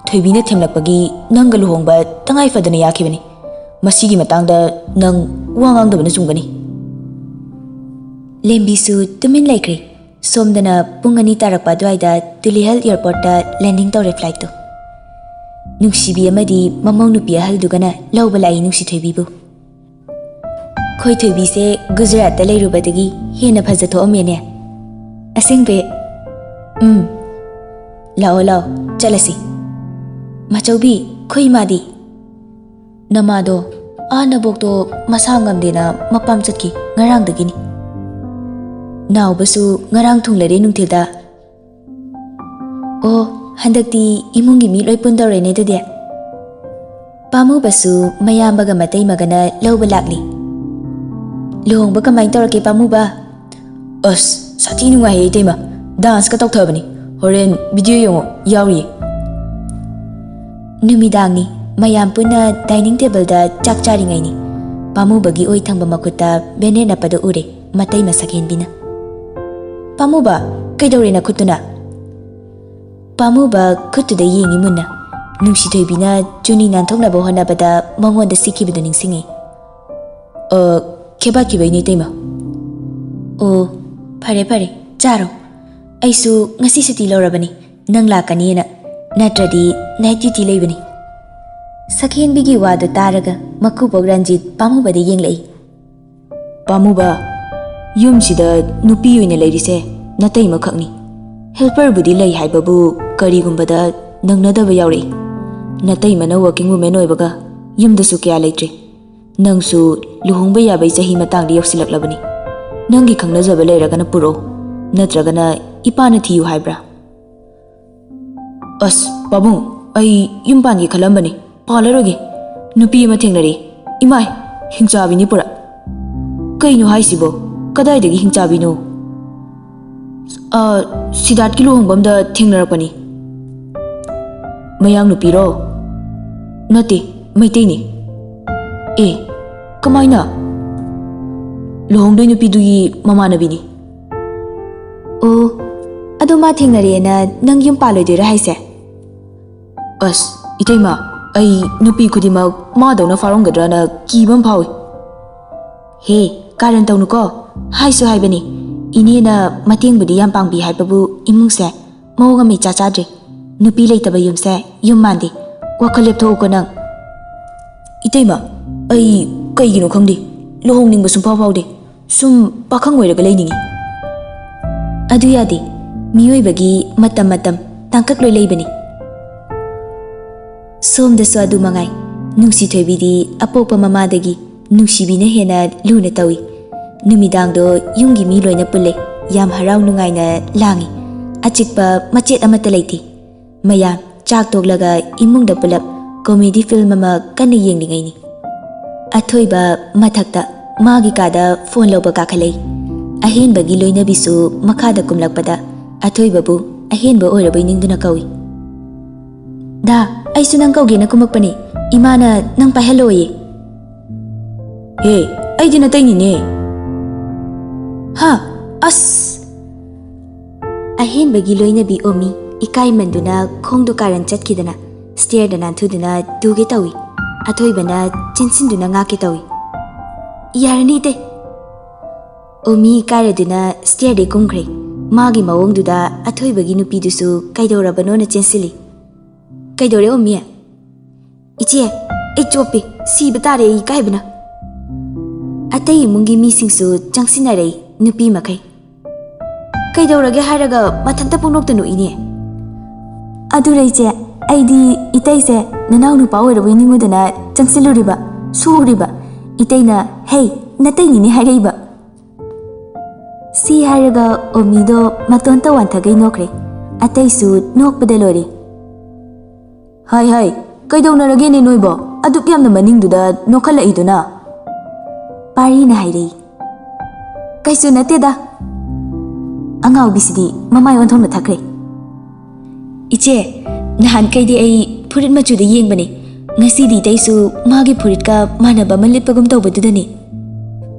ꯊꯣꯏꯕꯤꯅ ꯊꯦꯝꯂꯛꯄꯒꯤ ꯅꯪꯒ ꯂꯨꯍꯣꯡꯕ ꯇꯉꯥꯏ ꯐꯗꯅ ꯌꯥꯈꯤꯕꯅꯤ꯫ ꯃꯁꯤꯒꯤ ꯃꯇꯥꯡꯗ ꯅꯪ ꯋꯥ ꯉꯥꯡꯗꯕꯅ ꯆꯨꯝꯒꯅꯤ꯫ ꯂꯦꯝꯕꯤꯁꯨ ꯇꯨꯃꯤꯟ ꯂꯩꯈ꯭ꯔꯦ꯫ ꯁꯣꯝꯗꯅ ꯄꯨꯡ ꯑꯅꯤ ꯇꯥꯔꯛꯄ ꯑꯗꯨꯋꯥꯏꯗ ꯇꯨꯂꯤꯍꯜ ꯑꯦꯌꯔꯄꯣꯔꯠꯇ ꯂꯦꯟꯗꯤꯡ ꯇꯧꯔꯦ ꯐ꯭ꯂꯥꯏꯠꯇꯨ꯫ ꯅꯨꯡꯁꯤꯕꯤ ꯑꯃꯗꯤ ꯃꯃꯧ ꯅꯨꯄꯤ ꯑꯍꯜꯗꯨꯒꯅ ꯂꯧꯕ ꯂꯥꯛꯏ ꯅꯨꯡꯁꯤꯊꯣꯏꯕꯤꯕꯨ꯫ ꯈꯣꯏꯊꯣꯏꯕꯤꯁꯦ ꯒꯨꯖꯔꯥꯠꯇ ꯂꯩꯔꯨꯕꯗꯒꯤ ꯍꯦꯟꯅ ꯐꯖꯊꯣꯛꯑꯝꯃꯦꯅꯦ꯫ ꯑꯁꯦꯡꯕꯩ? ꯎꯝ꯫ ꯂꯥꯛꯑꯣ, ꯂꯥꯛꯑꯣ, ꯆꯠꯂꯁꯤ꯫ ꯃꯥꯆꯧꯕꯤ, ꯈꯣꯏ ꯏꯃꯥꯗꯤ? ꯅꯃꯥꯗꯣ ꯑꯥ ꯅꯕꯣꯛꯇꯣ ꯃꯁꯥ ꯉꯝꯗꯦꯅ ꯃꯄꯥꯝ ꯆꯠꯈꯤ, ꯉꯔꯥꯡꯗꯒꯤꯅꯤ꯫ ꯅꯥꯎꯕꯁꯨ ꯉꯔꯥꯡ ꯊꯨꯡꯂꯔꯦ ꯅꯨꯡꯊꯤꯜꯗ꯫ ꯑꯣ, ꯍꯟꯗꯛꯇꯤ ꯏꯃꯨꯡꯒꯤ ꯃꯤ ꯂꯣꯏ ꯄꯨꯟꯗꯧꯔꯦꯅꯦ ꯑꯗꯨꯗꯤ꯫ ꯄꯥꯝꯃꯨꯕꯁꯨ ꯃꯌꯥꯝꯕꯒ ꯃꯇꯩꯃꯒꯅ ꯂꯧꯕ ꯂꯥꯛꯂꯤ꯫ ꯂꯨꯍꯣꯡꯕ ꯀꯃꯥꯏꯅ ꯇꯧꯔꯛꯀꯦ ꯄꯥꯝꯃꯨꯕ? ꯑꯁ, ꯁꯥꯊꯤ ꯅꯨꯡꯉꯥꯏꯌꯦ ꯏꯇꯩꯃ꯫ ꯗꯥꯟꯁꯀ ꯇꯧꯊꯕꯅꯤ꯫ ꯍꯣꯔꯦꯟ ꯚꯤꯗꯤꯑꯣ ꯌꯦꯡꯉꯣ, ꯌꯥꯎꯔꯤꯌꯦ꯫ ꯅꯨꯃꯤꯗꯥꯡꯅꯤ꯫ ꯃꯌꯥꯝ ꯄꯨꯟꯅ ꯗꯥꯏꯅꯤꯡ ꯇꯦꯕꯜꯗ ꯆꯥꯛ ꯆꯥꯔꯤꯉꯩꯅꯤ꯫ ꯄꯥꯝꯃꯨꯕꯒꯤ ꯑꯣꯏ ꯊꯪꯕ ꯃꯈꯨꯠꯇ ꯕꯦꯅꯦꯠ ꯅꯞꯄꯗꯨ ꯎꯔꯦ꯫ ꯃꯇꯩꯃ ꯁꯛꯍꯦꯟꯕꯤꯅ꯫ "ꯄꯥꯝꯃꯨꯕ, ꯀꯩꯗꯧꯔꯦ ꯅꯈꯨꯠꯇꯨꯅ?" ꯄꯥꯝꯃꯨꯕ ꯈꯨꯠꯇꯨꯗ ꯌꯦꯡꯉꯤ ꯃꯨꯟꯅ꯫ ꯅꯨꯡꯁꯤꯊꯣꯏꯕꯤꯅ ꯆꯨꯅꯤ ꯅꯥꯟꯊꯣꯛꯅꯕ ꯍꯣꯠꯅꯕꯗ ꯃꯉꯣꯟꯗ ꯁꯤꯛꯈꯤꯕꯗꯨ ꯅꯤꯡꯁꯤꯡꯉꯤ꯫ "ꯑ, ꯈꯦꯕꯥꯠꯈꯤꯕꯩꯅꯦ ꯏꯇꯩꯃ꯫" "ꯑꯣ, ꯐꯔꯦ ꯐꯔꯦ, ꯆꯥꯔꯣ꯫ ꯑꯩꯁꯨ ꯉꯁꯤ ꯁꯨꯇꯤ ꯂꯧꯔꯕꯅꯤ, ꯅꯪ ꯂꯥꯛꯀꯅꯤꯅ, ꯅꯠꯇ꯭ꯔꯗꯤ ꯅꯥꯏꯠ ꯗ꯭ꯌꯨꯇꯤ ꯂꯩꯕꯅꯤ꯫" ꯁꯛꯍꯦꯟꯕꯤꯒꯤ ꯋꯥꯗꯨ ꯇꯥꯔꯒ ꯃꯀꯨꯕꯣꯛ ꯔꯟꯖꯤꯠ ꯄꯥꯝꯃꯨꯕꯗ ꯌꯦꯡꯂꯛꯏ꯫ "ꯄꯥꯝꯃꯨꯕ, ꯌꯨꯝꯁꯤꯗ ꯅꯨꯄꯤ ꯑꯣꯏꯅ ꯂꯩꯔꯤꯁꯦ ꯅꯇꯩꯃꯈꯛꯅꯤ꯫ ꯍꯦꯜꯄꯔꯕꯨꯗꯤ ꯂꯩ ꯍꯥꯏꯕꯕꯨ ꯀꯔꯤꯒꯨꯝꯕꯗ ꯅꯪꯅꯗꯕ ꯌꯥꯎꯔꯛꯏ꯫ ꯅꯇꯩꯃꯅ ꯋꯥꯔꯀꯤꯡ ꯋꯨꯃꯦꯟ ꯑꯣꯏꯕꯒ ꯌꯨꯝꯗꯁꯨ ꯀꯌꯥ ꯂꯩꯇ꯭ꯔꯤ꯫ ꯅꯪꯁꯨ ꯂꯨꯍꯣꯡꯕ ꯌꯥꯕꯩ ꯆꯍꯤ ꯃꯇꯥꯡꯗ ꯌꯧꯁꯤꯜꯂꯛꯂꯕꯅꯤ꯫ ꯅꯪꯒꯤ ꯈꯪꯅꯖꯕ ꯂꯩꯔꯒꯅ ꯄꯨꯔꯛꯑꯣ, ꯅꯠꯇ꯭ꯔꯒꯅ ꯏꯄꯥꯅ ꯊꯤꯌꯨ ꯍꯥꯏꯕ꯭ꯔꯥ?" "ꯑꯁ, ꯄꯥꯕꯨꯡ, ꯑꯩ ꯌꯨꯝ ꯄꯥꯟꯒꯦ ꯈꯜꯂꯝꯕꯅꯤ, ꯄꯥꯜꯂꯔꯣꯏꯒꯦ꯫ ꯅꯨꯄꯤ ꯑꯃ ꯊꯦꯡꯅꯔꯦ꯫ ꯏꯃꯥꯏ, ꯍꯤꯡꯆꯥꯕꯤꯅꯤ ꯄꯨꯔꯥ꯫" "ꯀꯩꯅꯣ ꯍꯥꯏꯁꯤꯕꯣ? ꯀꯗꯥꯏꯗꯒꯤ ꯍꯤꯡꯆꯥꯕꯤꯅꯣ?" "ꯑ, ꯁꯤꯗꯥꯠꯀꯤ ꯂꯨꯍꯣꯡꯕꯝꯗ ꯊꯦꯡꯅꯔꯛꯄꯅꯤ꯫" "ꯃꯌꯥꯡ ꯅꯨꯄꯤꯔꯣ?" "ꯅꯠꯇꯦ, ꯃꯩꯇꯩꯅꯤ꯫ ꯑꯦ, ꯀꯃꯥꯏꯅ? ꯂꯨꯍꯣꯡꯗꯣꯏ ꯅꯨꯄꯤꯗꯨꯒꯤ ꯃꯃꯥꯟꯅꯕꯤꯅꯤ꯫ ꯑꯣ, ꯑꯗꯣ ꯃꯥ ꯊꯦꯡꯅꯔꯦꯅ ꯅꯪ ꯌꯨꯝ ꯄꯥꯜꯂꯣꯏꯗꯣꯏꯔꯥ ꯍꯥꯏꯁꯦ? ꯑꯁ, ꯏꯇꯩꯃ, ꯑꯩ ꯅꯨꯄꯤ ꯈꯨꯗꯤꯡꯃꯛ ꯃꯥꯗꯧꯅ ꯐꯥꯎꯔꯝꯒꯗ꯭ꯔꯅ ꯀꯤꯕ ꯑꯃ ꯐꯥꯎꯏ꯫ ꯍꯦ, ꯀꯥꯔꯟ ꯇꯧꯅꯨꯀꯣ꯫ ꯍꯥꯏꯁꯨ ꯍꯥꯏꯕꯅꯤ, ꯏꯅꯦꯅ ꯃꯇꯦꯡꯕꯨꯗꯤ ꯌꯥꯝ ꯄꯥꯡꯕꯤ ꯍꯥꯏꯕꯕꯨ ꯏꯃꯨꯡꯁꯦ ꯃꯑꯣꯡ ꯑꯃ ꯏꯆꯥ ꯆꯥꯗ꯭ꯔꯤ꯫ ꯅꯨꯄꯤ ꯂꯩꯇꯕ ꯌꯨꯝꯁꯦ ꯌꯨꯝ ꯃꯥꯟꯗꯦ꯫ ꯋꯥꯈꯜ ꯂꯦꯞꯊꯣꯛꯎꯀꯣ ꯅꯪ꯫ ꯏꯇꯩꯃ, ꯑꯩ ꯀꯩꯒꯤꯅꯣ ꯈꯪꯗꯦ, ꯂꯨꯍꯣꯡꯅꯤꯡꯕ ꯁꯨꯡꯐꯥꯎ ꯐꯥꯎꯗꯦ꯫ ꯁꯨꯝ ꯄꯥꯈꯪ ꯑꯣꯏꯔꯒ ꯂꯩꯅꯤꯡꯉꯤ꯫ ꯑꯗꯨ ꯌꯥꯗꯦ꯫ ꯃꯤꯑꯣꯏꯕꯒꯤ ꯃꯇꯝ ꯃꯇꯝ ꯇꯥꯡꯀꯛ ꯂꯣꯏ ꯂꯩꯕꯅꯤ꯫ ꯁꯣꯝꯗꯁꯨ ꯑꯗꯨ ꯃꯉꯥꯏ꯫ ꯅꯨꯡꯁꯤ ꯊꯣꯏꯕꯤꯗꯤ ꯑꯄꯣꯛꯄ ꯃꯃꯥꯗꯒꯤ ꯅꯨꯡꯁꯤꯕꯤꯅ ꯍꯦꯟꯅ ꯂꯨꯅ ꯇꯧꯏ꯫ ꯅꯨꯃꯤꯗꯥꯡꯗꯣ ꯌꯨꯝꯒꯤ ꯃꯤ ꯂꯣꯏꯅ ꯄꯨꯜꯂꯦ꯫ ꯌꯥꯝ ꯍꯔꯥꯎ ꯅꯨꯡꯉꯥꯏꯅ ꯂꯥꯡꯏ꯫ ꯑꯆꯤꯛꯄ ꯃꯆꯦꯠ ꯑꯃꯠꯇ ꯂꯩꯇꯦ꯫ ꯃꯌꯥꯝ ꯆꯥꯛ ꯇꯣꯛꯂꯒ ꯏꯃꯨꯡꯗ ꯄꯨꯂꯞ comedy film ꯑꯃ ꯀꯟꯅ ꯌꯦꯡꯂꯤꯉꯩꯅꯤ꯫ ꯑꯊꯣꯏꯕ ꯃꯊꯛꯇ ꯃꯥꯒꯤ ꯀꯥꯗ phone ꯂꯧꯕ ꯀꯥꯈꯠꯂꯛꯏ꯫ ꯑꯍꯦꯟꯕꯒꯤ ꯂꯣꯏꯅꯕꯤꯁꯨ ꯃꯈꯥꯗ ꯀꯨꯝꯂꯛꯄꯗ ꯑꯊꯣꯏꯕꯕꯨ ꯑꯍꯦꯟꯕ ꯑꯣꯏꯔꯕꯣꯏ ꯅꯤꯡꯗꯨꯅ ꯀꯧꯏ꯫ "ꯗꯥ, ꯑꯩꯁꯨ ꯅꯪ ꯀꯧꯒꯦꯅ ꯀꯨꯝꯃꯛꯄꯅꯤ꯫ ꯏꯃꯥꯅ ꯅꯪ ꯄꯥꯏꯍꯜꯂꯣꯌꯦ꯫" "ꯍꯦ, ꯑꯩꯗꯤ ꯅꯇꯩꯅꯤꯅꯦ꯫" "ꯍꯥ? ꯑꯁ!" ꯑꯍꯦꯟꯕꯒꯤ ꯂꯣꯏꯅꯕꯤ ꯑꯣꯃꯤ ꯏꯀꯥꯏꯃꯟꯗꯨꯅ ꯈꯣꯡꯗꯣ ꯀꯥꯔꯟ ꯆꯠꯈꯤꯗꯅ stairꯗ ꯅꯥꯟꯊꯨꯗꯨꯅ ꯇꯨꯒꯦ ꯇꯧꯏ꯫ ꯑꯊꯣꯏꯕꯅ ꯆꯦꯟꯁꯤꯟꯗꯨꯅ ꯉꯥꯛꯀꯦ ꯇꯧꯏ꯫ "ꯌꯥꯔꯅꯤ ꯏꯇꯩ꯫" ꯑꯣꯃꯤ ꯏꯀꯥꯏꯔꯗꯨꯅ stairꯗꯩ ꯀꯨꯝꯈ꯭ꯔꯦ꯫ ꯃꯥꯒꯤ ꯃꯑꯣꯡꯗꯨꯗ ꯑꯊꯣꯏꯕꯒꯤ ꯅꯨꯄꯤꯗꯨꯁꯨ ꯀꯩꯗꯧꯔꯕꯅꯣꯅ ꯆꯦꯟꯁꯤꯜꯂꯤ꯫ "ꯀꯩꯗꯧꯔꯦ ꯑꯣꯃꯤ?" "ꯏꯆꯦ, ꯑꯩ ꯆꯣꯞꯄꯤ, ꯁꯤꯕ ꯇꯥꯔꯦ ꯑꯩ ꯏꯀꯥꯏꯕꯅ꯫" ꯑꯇꯩ ꯏꯃꯨꯡꯒꯤ ꯃꯤꯁꯤꯡꯁꯨ ꯆꯪꯁꯤꯟꯅꯔꯛꯏ, ꯅꯨꯄꯤ ꯃꯈꯩ꯫ "ꯀꯩꯗꯧꯔꯒꯦ ꯍꯥꯏꯔꯒ ꯃꯊꯟꯇ ꯄꯨꯡꯅꯣꯛꯇ ꯅꯣꯛꯏꯅꯦ?" "ꯑꯗꯨꯔ ꯏꯆꯦ, ꯑꯩꯗꯤ ꯏꯇꯩꯁꯦ ꯅꯅꯥꯎ ꯅꯨꯄꯥ ꯑꯣꯏꯔꯕꯣꯏ ꯅꯤꯡꯉꯨꯗꯅ ꯆꯪꯁꯤꯜꯂꯨꯔꯤꯕ, ꯁꯣꯛꯎꯔꯤꯕ꯫ ꯏꯇꯩꯅ 'ꯍꯦ, ꯅꯇꯩꯅꯤꯅꯦ' ꯍꯥꯏꯔꯛꯏꯕ꯫" ꯁꯤ ꯍꯥꯏꯔꯒ ꯑꯣꯃꯤꯗꯣ ꯃꯇꯣꯟꯇ ꯋꯥꯟꯊꯒꯩ ꯅꯣꯛꯈ꯭ꯔꯦ꯫ ꯑꯇꯩꯁꯨ ꯅꯣꯛꯄꯗ ꯂꯣꯏꯔꯦ꯫ "ꯍꯥꯏ ꯍꯥꯏ, ꯀꯩꯗꯧꯅꯔꯒꯦꯅꯦ ꯅꯣꯏꯕꯣ? ꯑꯗꯨꯛ ꯌꯥꯝꯅ ꯃꯅꯤꯡꯗꯨꯗ ꯅꯣꯛꯈꯠꯂꯛꯏꯗꯨꯅ?" ꯄꯥꯔꯤꯅ ꯍꯥꯏꯔꯛꯏ꯫ "ꯀꯩꯁꯨ ꯅꯠꯇꯦꯗ꯫" ꯑꯉꯥꯎꯕꯤꯁꯤꯗꯤ ꯃꯃꯥꯏ ꯑꯣꯟꯊꯣꯛꯅ ꯊꯛꯈ꯭ꯔꯦ꯫ "ꯏꯆꯦ, ꯅꯍꯥꯟꯈꯩꯗꯤ ꯑꯩ ꯐꯨꯔꯤꯠ ꯃꯆꯨꯗ ꯌꯦꯡꯕꯅꯦ, ꯉꯁꯤꯗꯤ ꯏꯇꯩꯁꯨ ꯃꯥꯒꯤ ꯐꯨꯔꯤꯠꯀ ꯃꯥꯟꯅꯕ ꯑꯃ ꯂꯤꯠꯄꯒꯨꯝ ꯇꯧꯕꯗꯨꯗꯅꯤ꯫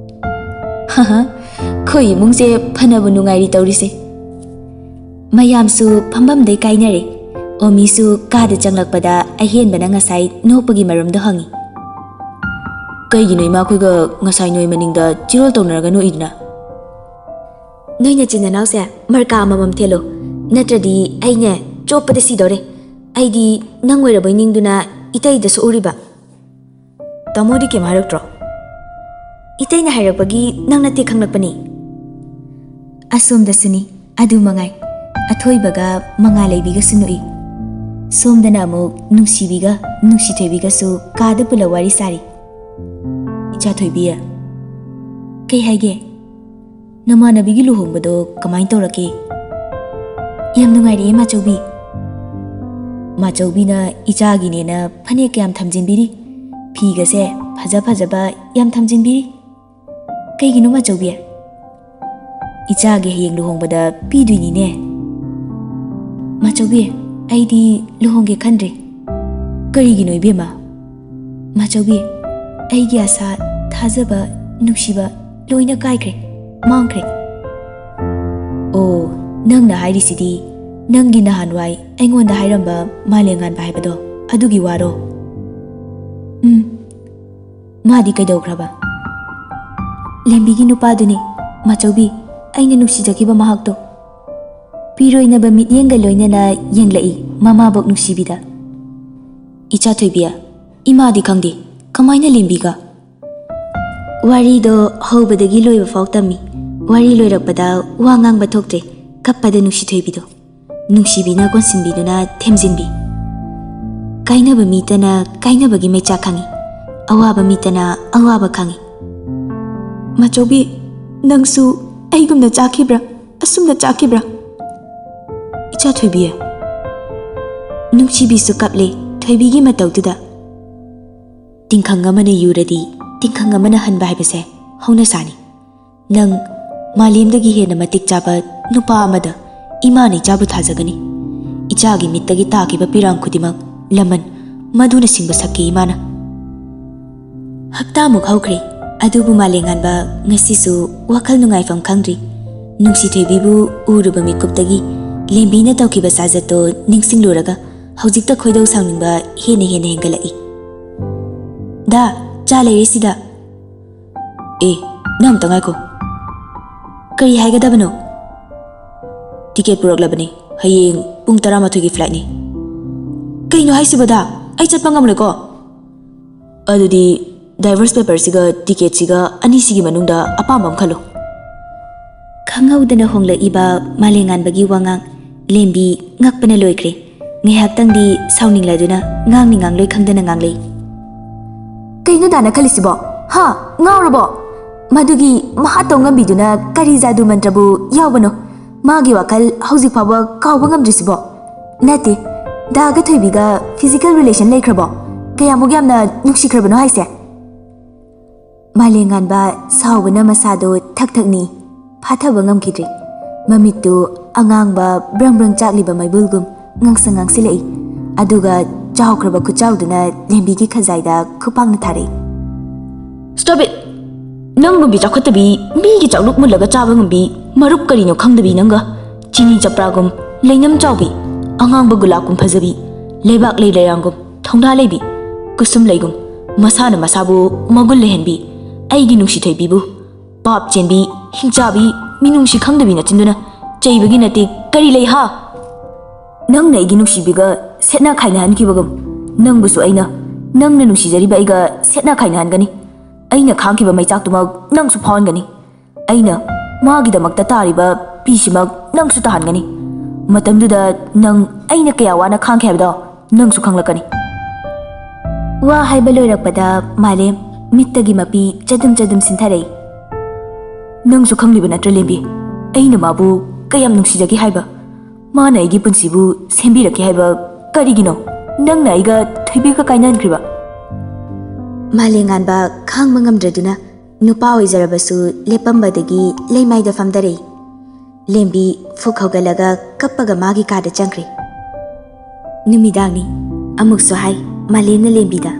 ꯍꯥꯍꯥ, ꯑꯩꯈꯣꯏ ꯏꯃꯨꯡꯁꯦ ꯐꯅꯕꯨ ꯅꯨꯡꯉꯥꯏꯔꯤ ꯇꯧꯔꯤꯁꯦ꯫ ꯃꯌꯥꯝꯁꯨ ꯐꯝꯐꯝꯗꯩ ꯀꯥꯏꯅꯔꯦ꯫ ꯑꯣꯃꯤꯁꯨ ꯀꯥꯗ ꯆꯪꯂꯛꯄꯗ ꯑꯍꯦꯟꯕꯅ ꯉꯁꯥꯏ ꯅꯣꯛꯄꯒꯤ ꯃꯔꯝꯗꯣ ꯍꯪꯉꯤ꯫ "ꯀꯩꯒꯤꯅꯣ ꯏꯃꯥꯈꯣꯏꯒ ꯉꯁꯥꯏ ꯅꯣꯏ ꯃꯅꯤꯡꯗ ꯆꯤꯔꯣꯜ ꯇꯧꯅꯔꯒ ꯅꯣꯛꯏꯗꯨꯅ?" "ꯅꯣꯏ ꯅꯆꯤꯟ ꯅꯅꯥꯎꯁꯦ ꯃꯔꯀꯥ ꯑꯃꯃꯝ ꯊꯦꯠꯂꯣ, ꯅꯠꯇ꯭ꯔꯗꯤ ꯑꯩꯅꯦ ꯆꯣꯞꯄꯗ ꯁꯤꯗꯧꯔꯦ꯫ ꯑꯩꯗꯤ ꯅꯪ ꯑꯣꯏꯔꯕꯣꯏ ꯅꯤꯡꯗꯨꯅ ꯏꯇꯩꯗ ꯁꯣꯛꯎꯔꯤꯕ꯫" "ꯇꯥꯃꯣꯗꯤ ꯀꯩꯝ ꯍꯥꯏꯔꯛꯇ꯭ꯔꯣ?" "ꯏꯇꯩꯅ ꯍꯥꯏꯔꯛꯄꯒꯤ ꯅꯪ ꯅꯠꯇꯦ ꯈꯪꯂꯛꯄꯅꯤ꯫" ꯑꯁꯣꯝꯗꯁꯨꯅꯤ, ꯑꯗꯨ ꯃꯉꯥꯏ꯫ ꯑꯊꯣꯏꯕꯒ ꯃꯉꯥ ꯂꯩꯕꯤꯒꯁꯨ ꯅꯣꯛꯏ꯫ ꯁꯣꯝꯗꯅ ꯑꯃꯨꯛ ꯅꯨꯡꯁꯤꯕꯤꯒ ꯅꯨꯡꯁꯤꯊꯣꯏꯕꯤꯒꯁꯨ ꯀꯥꯗ ꯄꯨꯜꯂꯞ ꯋꯥꯔꯤ ꯁꯥꯔꯤ꯫ "ꯏꯆꯥ ꯊꯣꯏꯕꯤ, ꯀꯩ ꯍꯥꯏꯒꯦ? ꯅꯃꯥꯟꯅꯕꯤꯒꯤ ꯂꯨꯍꯣꯡꯕꯗꯣ ꯀꯃꯥꯏꯅ ꯇꯧꯔꯛꯀꯦ?" "ꯌꯥꯝ ꯅꯨꯡꯉꯥꯏꯔꯛꯑꯦ, ꯃꯥꯆꯧꯕꯤ꯫ ꯃꯥꯆꯧꯕꯤꯅ ꯏꯆꯥꯒꯤꯅꯦꯅ ꯐꯅꯦꯛ ꯀꯌꯥꯝ ꯊꯝꯖꯤꯟꯕꯤꯔꯤ, ꯐꯤꯒꯁꯦ ꯐꯖ ꯐꯖꯕ ꯌꯥꯝ ꯊꯝꯖꯤꯟꯕꯤꯔꯤ꯫" "ꯀꯩꯒꯤꯅꯣ, ꯃꯥꯆꯧꯕꯤ?" "ꯏꯆꯥꯒꯤ ꯍꯌꯦꯡ ꯂꯨꯍꯣꯡꯕꯗ ꯄꯤꯗꯣꯏꯅꯤꯅꯦ꯫" "ꯃꯥꯆꯧꯕꯤ, ꯑꯩꯗꯤ ꯂꯨꯍꯣꯡꯒꯦ ꯈꯟꯗ꯭ꯔꯦ꯫" "ꯀꯔꯤꯒꯤꯅꯣ, ꯏꯕꯦꯝꯃ?" "ꯃꯥꯆꯧꯕꯤ, ꯑꯩꯒꯤ ꯑꯁꯥ, ꯊꯥꯖꯕ, ꯅꯨꯡꯁꯤꯕ ꯂꯣꯏꯅ ꯀꯥꯏꯈ꯭ꯔꯦ, ꯃꯥꯡꯈ꯭ꯔꯦ꯫" "ꯑꯣ, ꯅꯪꯅ ꯍꯥꯏꯔꯤꯁꯤꯗꯤ ꯅꯪꯒꯤ ꯅꯍꯥꯟꯋꯥꯏ ꯑꯩꯉꯣꯟꯗ ꯍꯥꯏꯔꯝꯕ ꯃꯥꯂꯦꯝꯉꯥꯟꯕ ꯍꯥꯏꯕꯗꯣ, ꯑꯗꯨꯒꯤ ꯋꯥꯔꯣ?" "ꯎꯝ꯫" "ꯃꯥꯗꯤ ꯀꯩꯗꯧꯈ꯭ꯔꯕ?" "ꯂꯦꯝꯕꯤꯒꯤ ꯅꯨꯄꯥꯗꯨꯅꯤ, ꯃꯥꯆꯧꯕꯤ, ꯑꯩꯅ ꯅꯨꯡꯁꯤꯖꯈꯤꯕ ꯃꯍꯥꯛꯇꯣ꯫" ꯄꯤꯔꯣꯏꯅꯕ ꯃꯤꯠꯌꯦꯡꯒ ꯂꯣꯏꯅꯅ ꯌꯦꯡꯂꯛꯏ ꯃꯃꯥꯕꯣꯛ ꯅꯨꯡꯁꯤꯕꯤꯗ꯫ "ꯏꯆꯥ ꯊꯣꯏꯕꯤ, ꯏꯃꯥꯗꯤ ꯈꯪꯗꯦ, ꯀꯃꯥꯏꯅ ꯂꯦꯝꯕꯤꯒ?" ꯋꯥꯔꯤꯗꯣ ꯍꯧꯕꯗꯒꯤ ꯂꯣꯏꯕ ꯐꯥꯎ ꯇꯝꯃꯤ꯫ ꯋꯥꯔꯤ ꯂꯣꯏꯔꯛꯄꯗ ꯋꯥ ꯉꯥꯡꯕ ꯊꯣꯛꯇ꯭ꯔꯦ, ꯀꯞꯄꯗ ꯅꯨꯡꯁꯤ ꯊꯣꯏꯕꯤꯗꯣ꯫ ꯅꯨꯡꯁꯤꯕꯤꯅ ꯀꯣꯟꯁꯤꯟꯕꯤꯗꯨꯅ ꯊꯦꯝꯖꯤꯟꯕꯤ꯫ ꯀꯥꯏꯅꯕ ꯃꯤꯇꯅ ꯀꯥꯏꯅꯕꯒꯤ ꯃꯩꯆꯥꯛ ꯈꯪꯉꯤ, ꯑꯋꯥꯕ ꯃꯤꯇꯅ ꯑꯋꯥꯕ ꯈꯪꯉꯤ꯫ "ꯃꯥꯆꯧꯕꯤ, ꯅꯪꯁꯨ ꯑꯩꯒꯨꯝꯅ ꯆꯥꯛꯈꯤꯕ꯭ꯔꯥ? ꯑꯁꯨꯝꯅ ꯆꯥꯛꯈꯤꯕ꯭ꯔꯥ?" "ꯏꯆꯥ ꯊꯣꯏꯕꯤ꯫" ꯅꯨꯡꯁꯤꯕꯤꯁꯨ ꯀꯞꯂꯦ ꯊꯣꯏꯕꯤꯒꯤ ꯃꯇꯧꯗꯨꯗ꯫ ꯇꯤꯡꯈꯪ ꯑꯃꯅ ꯌꯨꯔꯗꯤ ꯇꯤꯡꯈꯪ ꯑꯃꯅ ꯍꯟꯕ ꯍꯥꯏꯕꯁꯦ ꯍꯧꯅꯁꯥꯅꯤ꯫ ꯅꯪ ꯃꯥꯂꯦꯝꯗꯒꯤ ꯍꯦꯟꯅ ꯃꯇꯤꯛ ꯆꯥꯕ ꯅꯨꯄꯥ ꯑꯃꯗ ꯏꯃꯥꯅ ꯏꯆꯥꯕꯨ ꯊꯥꯖꯒꯅꯤ꯫ ꯏꯆꯥꯒꯤ ꯃꯤꯠꯇꯒꯤ ꯇꯥꯈꯤꯕ ꯄꯤꯔꯥꯡ ꯈꯨꯗꯤꯡꯃꯛ ꯂꯃꯟ ꯃꯗꯨꯅ ꯁꯤꯡꯕ ꯁꯛꯀꯤ ꯏꯃꯥꯅ꯫ ꯍꯞꯇꯥꯃꯨꯛ ꯍꯧꯈ꯭ꯔꯦ, ꯑꯗꯨꯕꯨ ꯃꯥꯂꯦꯝꯉꯥꯟꯕ ꯉꯁꯤꯁꯨ ꯋꯥꯈꯜ ꯅꯨꯡꯉꯥꯏꯐꯝ ꯈꯪꯗ꯭ꯔꯤ꯫ ꯅꯨꯡꯁꯤ ꯊꯣꯏꯕꯤꯕꯨ ꯎꯔꯨꯕ ꯃꯤꯀꯨꯞꯇꯒꯤ ꯂꯦꯝꯕꯤꯅ ꯇꯧꯈꯤꯕ ꯁꯥꯖꯠꯇꯣ ꯅꯤꯡꯁꯤꯡꯂꯨꯔꯒ ꯍꯧꯖꯤꯛꯇ ꯈꯣꯏꯗꯧ ꯁꯥꯎꯅꯤꯡꯕ ꯍꯦꯟꯅ ꯍꯦꯟꯅ ꯍꯦꯟꯒꯠꯂꯛꯏ꯫ "ꯗꯥ, ꯆꯥ ꯂꯩꯔꯤꯁꯤꯗ꯫" "ꯑꯦ, ꯅꯪ ꯑꯝꯇ ꯉꯥꯏꯈꯣ꯫ ꯀꯔꯤ ꯍꯥꯏꯒꯗꯕꯅꯣ?" "ꯇꯤꯀꯦꯠ ꯄꯨꯔꯛꯂꯕꯅꯤ, ꯍꯌꯦꯡ ꯄꯨꯡ ꯇꯔꯥꯃꯥꯊꯣꯏꯒꯤ ꯐ꯭ꯂꯥꯏꯠꯅꯤ꯫" "ꯀꯩꯅꯣ ꯍꯥꯏꯁꯤꯕꯣ, ꯗꯥ? ꯑꯩ ꯆꯠꯄ ꯉꯝꯂꯣꯏꯀꯣ꯫" "ꯑꯗꯨꯗꯤ ꯗꯥꯏꯚꯣꯔꯁ ꯄꯦꯄꯔꯁꯤꯒ ꯇꯤꯀꯦꯠꯁꯤꯒ ꯑꯅꯤꯁꯤꯒꯤ ꯃꯅꯨꯡꯗ ꯑꯄꯥꯝꯕ ꯑꯃ ꯈꯜꯂꯣ꯫" ꯈꯪꯍꯧꯗꯅ ꯍꯣꯡꯂꯛꯏꯕ ꯃꯥꯂꯦꯝꯉꯥꯟꯕꯒꯤ ꯋꯥꯉꯥꯡ ꯂꯦꯝꯕꯤ ꯉꯛꯄꯅ ꯂꯣꯏꯈ꯭ꯔꯦ꯫ ꯉꯥꯏꯍꯥꯛꯇꯪꯗꯤ ꯁꯥꯎꯅꯤꯡꯂꯗꯨꯅ ꯉꯥꯡꯅꯤ ꯉꯥꯡꯂꯣꯏ ꯈꯪꯗꯅ ꯉꯥꯡꯂꯩ꯫ "ꯀꯩꯅꯣ ꯗꯥꯅ ꯈꯜꯂꯤꯁꯤꯕꯣ? ꯍꯥ? ꯉꯥꯎꯔꯕꯣ? ꯃꯗꯨꯒꯤ ꯃꯍꯥ ꯇꯧꯉꯝꯕꯤꯗꯨꯅ ꯀꯔꯤ ꯖꯥꯗꯨ ꯃꯟꯇ꯭ꯔꯕꯨ ꯌꯥꯎꯕꯅꯣ? ꯃꯥꯒꯤ ꯋꯥꯈꯜ ꯍꯧꯖꯤꯛ ꯐꯥꯎꯕ ꯀꯥꯎꯕ ꯉꯝꯗ꯭ꯔꯤꯁꯤꯕꯣ? ꯅꯠꯇꯦ, ꯗꯥꯒ ꯊꯣꯏꯕꯤꯒ ꯐꯤꯖꯤꯀꯦꯜ ꯔꯤꯂꯦꯁꯟ ꯂꯩꯈ꯭ꯔꯕꯣ? ꯀꯌꯥꯃꯨꯛ ꯌꯥꯝꯅ ꯅꯨꯡꯁꯤꯈ꯭ꯔꯕꯅꯣ ꯍꯥꯏꯁꯦ?" ꯃꯥꯂꯦꯝꯉꯥꯟꯕ ꯁꯥꯎꯕꯅ ꯃꯁꯥꯗꯣ ꯊꯛ ꯊꯛ ꯅꯤ꯫ ꯐꯥꯊꯕ ꯉꯝꯈꯤꯗ꯭ꯔꯦ꯫ ꯃꯃꯤꯠꯇꯨ ꯑꯉꯥꯡꯕ ꯕ꯭ꯔꯪ ꯕ꯭ꯔꯪ ꯆꯥꯛꯂꯤꯕ ꯃꯩꯕꯨꯜꯒꯨꯝ ꯉꯥꯡꯁꯪ ꯉꯥꯡꯁꯤꯜꯂꯛꯏ꯫ ꯑꯗꯨꯒ ꯆꯥꯎꯈ꯭ꯔꯕ ꯈꯨꯠꯆꯥꯎꯗꯨꯅ ꯂꯦꯝꯕꯤꯒꯤ ꯈꯖꯥꯏꯗ ꯈꯨꯄꯥꯛꯅ ꯊꯥꯔꯛꯏ꯫ "Stop it! ꯅꯪꯒꯨꯝꯕꯤ ꯆꯥꯎꯈꯠꯇꯕꯤ, ꯃꯤꯒꯤ ꯆꯥꯛꯂꯨꯛ ꯃꯨꯜꯂꯒ ꯆꯥꯕ ꯉꯝꯕꯤ, ꯃꯔꯨꯞ ꯀꯔꯤꯅꯣ ꯈꯪꯗꯕꯤ ꯅꯪꯒ꯫ ꯆꯤꯅꯤ ꯆꯄ꯭ꯔꯥꯒꯨꯝ, ꯂꯩꯅꯝ ꯆꯥꯎꯕꯤ, ꯑꯉꯥꯡꯕ ꯒꯨꯂꯥꯞꯀꯨꯝ ꯐꯖꯕꯤ, ꯂꯩꯕꯥꯛ ꯂꯩ ꯂꯩꯔꯥꯡꯒꯨꯝ ꯊꯧꯅꯥ ꯂꯩꯕꯤ, ꯀꯨꯁꯨꯝ ꯂꯩꯒꯨꯝ ꯃꯁꯥꯅ ꯃꯁꯥꯕꯨ ꯃꯒꯨꯟ ꯂꯩꯍꯟꯕꯤ, ꯑꯩꯒꯤ ꯅꯨꯡꯁꯤ ꯊꯣꯏꯕꯤꯕꯨ ꯄꯥꯞ ꯆꯦꯟꯕꯤ, ꯍꯤꯡꯆꯥꯕꯤ, ꯃꯤꯅꯨꯡꯁꯤ ꯈꯪꯗꯕꯤ ꯅꯆꯤꯟꯗꯨꯅ ꯆꯩꯕꯒꯤ ꯅꯠꯇꯦ ꯀꯔꯤ ꯂꯩ ꯍꯥ? ꯅꯪꯅ ꯑꯩꯒꯤ ꯅꯨꯡꯁꯤꯕꯤꯒ ꯁꯦꯠꯅ ꯈꯥꯏꯅꯍꯟꯈꯤꯕꯒꯨꯝ, ꯅꯪꯕꯨꯁꯨ ꯑꯩꯅ ꯅꯪꯅ ꯅꯨꯡꯁꯤꯖꯔꯤꯕ ꯑꯩꯒ ꯁꯦꯠꯅ ꯈꯥꯏꯅꯍꯟꯒꯅꯤ꯫ ꯑꯩꯅ ꯈꯥꯡꯈꯤꯕ ꯃꯩꯆꯥꯛꯇꯨꯃꯛ ꯅꯪꯁꯨ ꯐꯥꯎꯍꯟꯒꯅꯤ꯫ ꯑꯩꯅ ꯃꯥꯒꯤꯗꯃꯛꯇ ꯇꯥꯔꯤꯕ ꯄꯤꯁꯤꯃꯛ ꯅꯪꯁꯨ ꯇꯥꯍꯟꯒꯅꯤ꯫ ꯃꯇꯝꯗꯨꯗ ꯅꯪ ꯑꯩꯅ ꯀꯌꯥ ꯋꯥꯅ ꯈꯥꯡꯈꯤ ꯍꯥꯏꯕꯗꯣ ꯅꯪꯁꯨ ꯈꯪꯂꯛꯀꯅꯤ꯫" ꯋꯥ ꯍꯥꯏꯕ ꯂꯣꯏꯔꯛꯄꯗ ꯃꯥꯂꯦꯝ ꯃꯤꯠꯇꯒꯤ ꯃꯄꯤ ꯆꯗꯨꯝ ꯆꯗꯨꯝ ꯁꯤꯟꯊꯔꯛꯏ꯫ "ꯅꯪꯁꯨ ꯈꯪꯂꯤꯕ ꯅꯠꯇ꯭ꯔ ꯂꯦꯝꯕꯤ, ꯑꯩꯅ ꯃꯥꯕꯨ ꯀꯌꯥꯝ ꯅꯨꯡꯁꯤꯖꯒꯦ ꯍꯥꯏꯕ? ꯃꯥꯅ ꯑꯩꯒꯤ ꯄꯨꯟꯁꯤꯕꯨ ꯁꯦꯝꯕꯤꯔꯛꯈꯤ ꯍꯥꯏꯕ ꯀꯔꯤꯒꯤꯅꯣ ꯅꯪꯅ ꯑꯩꯒ ꯊꯣꯏꯕꯤꯒ ꯀꯥꯏꯅꯍꯟꯈ꯭ꯔꯤꯕ?" ꯃꯥꯂꯦꯝꯉꯥꯟꯕ ꯈꯥꯡꯕ ꯉꯝꯗ꯭ꯔꯗꯨꯅ ꯅꯨꯄꯥ ꯑꯣꯏꯖꯔꯕꯁꯨ ꯂꯦꯞꯄꯝꯕꯗꯒꯤ ꯂꯩꯃꯥꯏꯗ ꯐꯝꯊꯔꯛꯏ꯫ ꯂꯦꯝꯕꯤ ꯐꯨꯛ ꯍꯧꯒꯠꯂꯒ ꯀꯞꯄꯒ ꯃꯥꯒꯤ ꯀꯥꯗ ꯆꯪꯈ꯭ꯔꯦ꯫ ꯅꯨꯃꯤꯗꯥꯡꯅꯤ꯫ ꯑꯃꯨꯛꯁꯨ ꯍꯥꯏ, ꯃꯥꯂꯦꯝꯅ ꯂꯦꯝꯕꯤꯗ,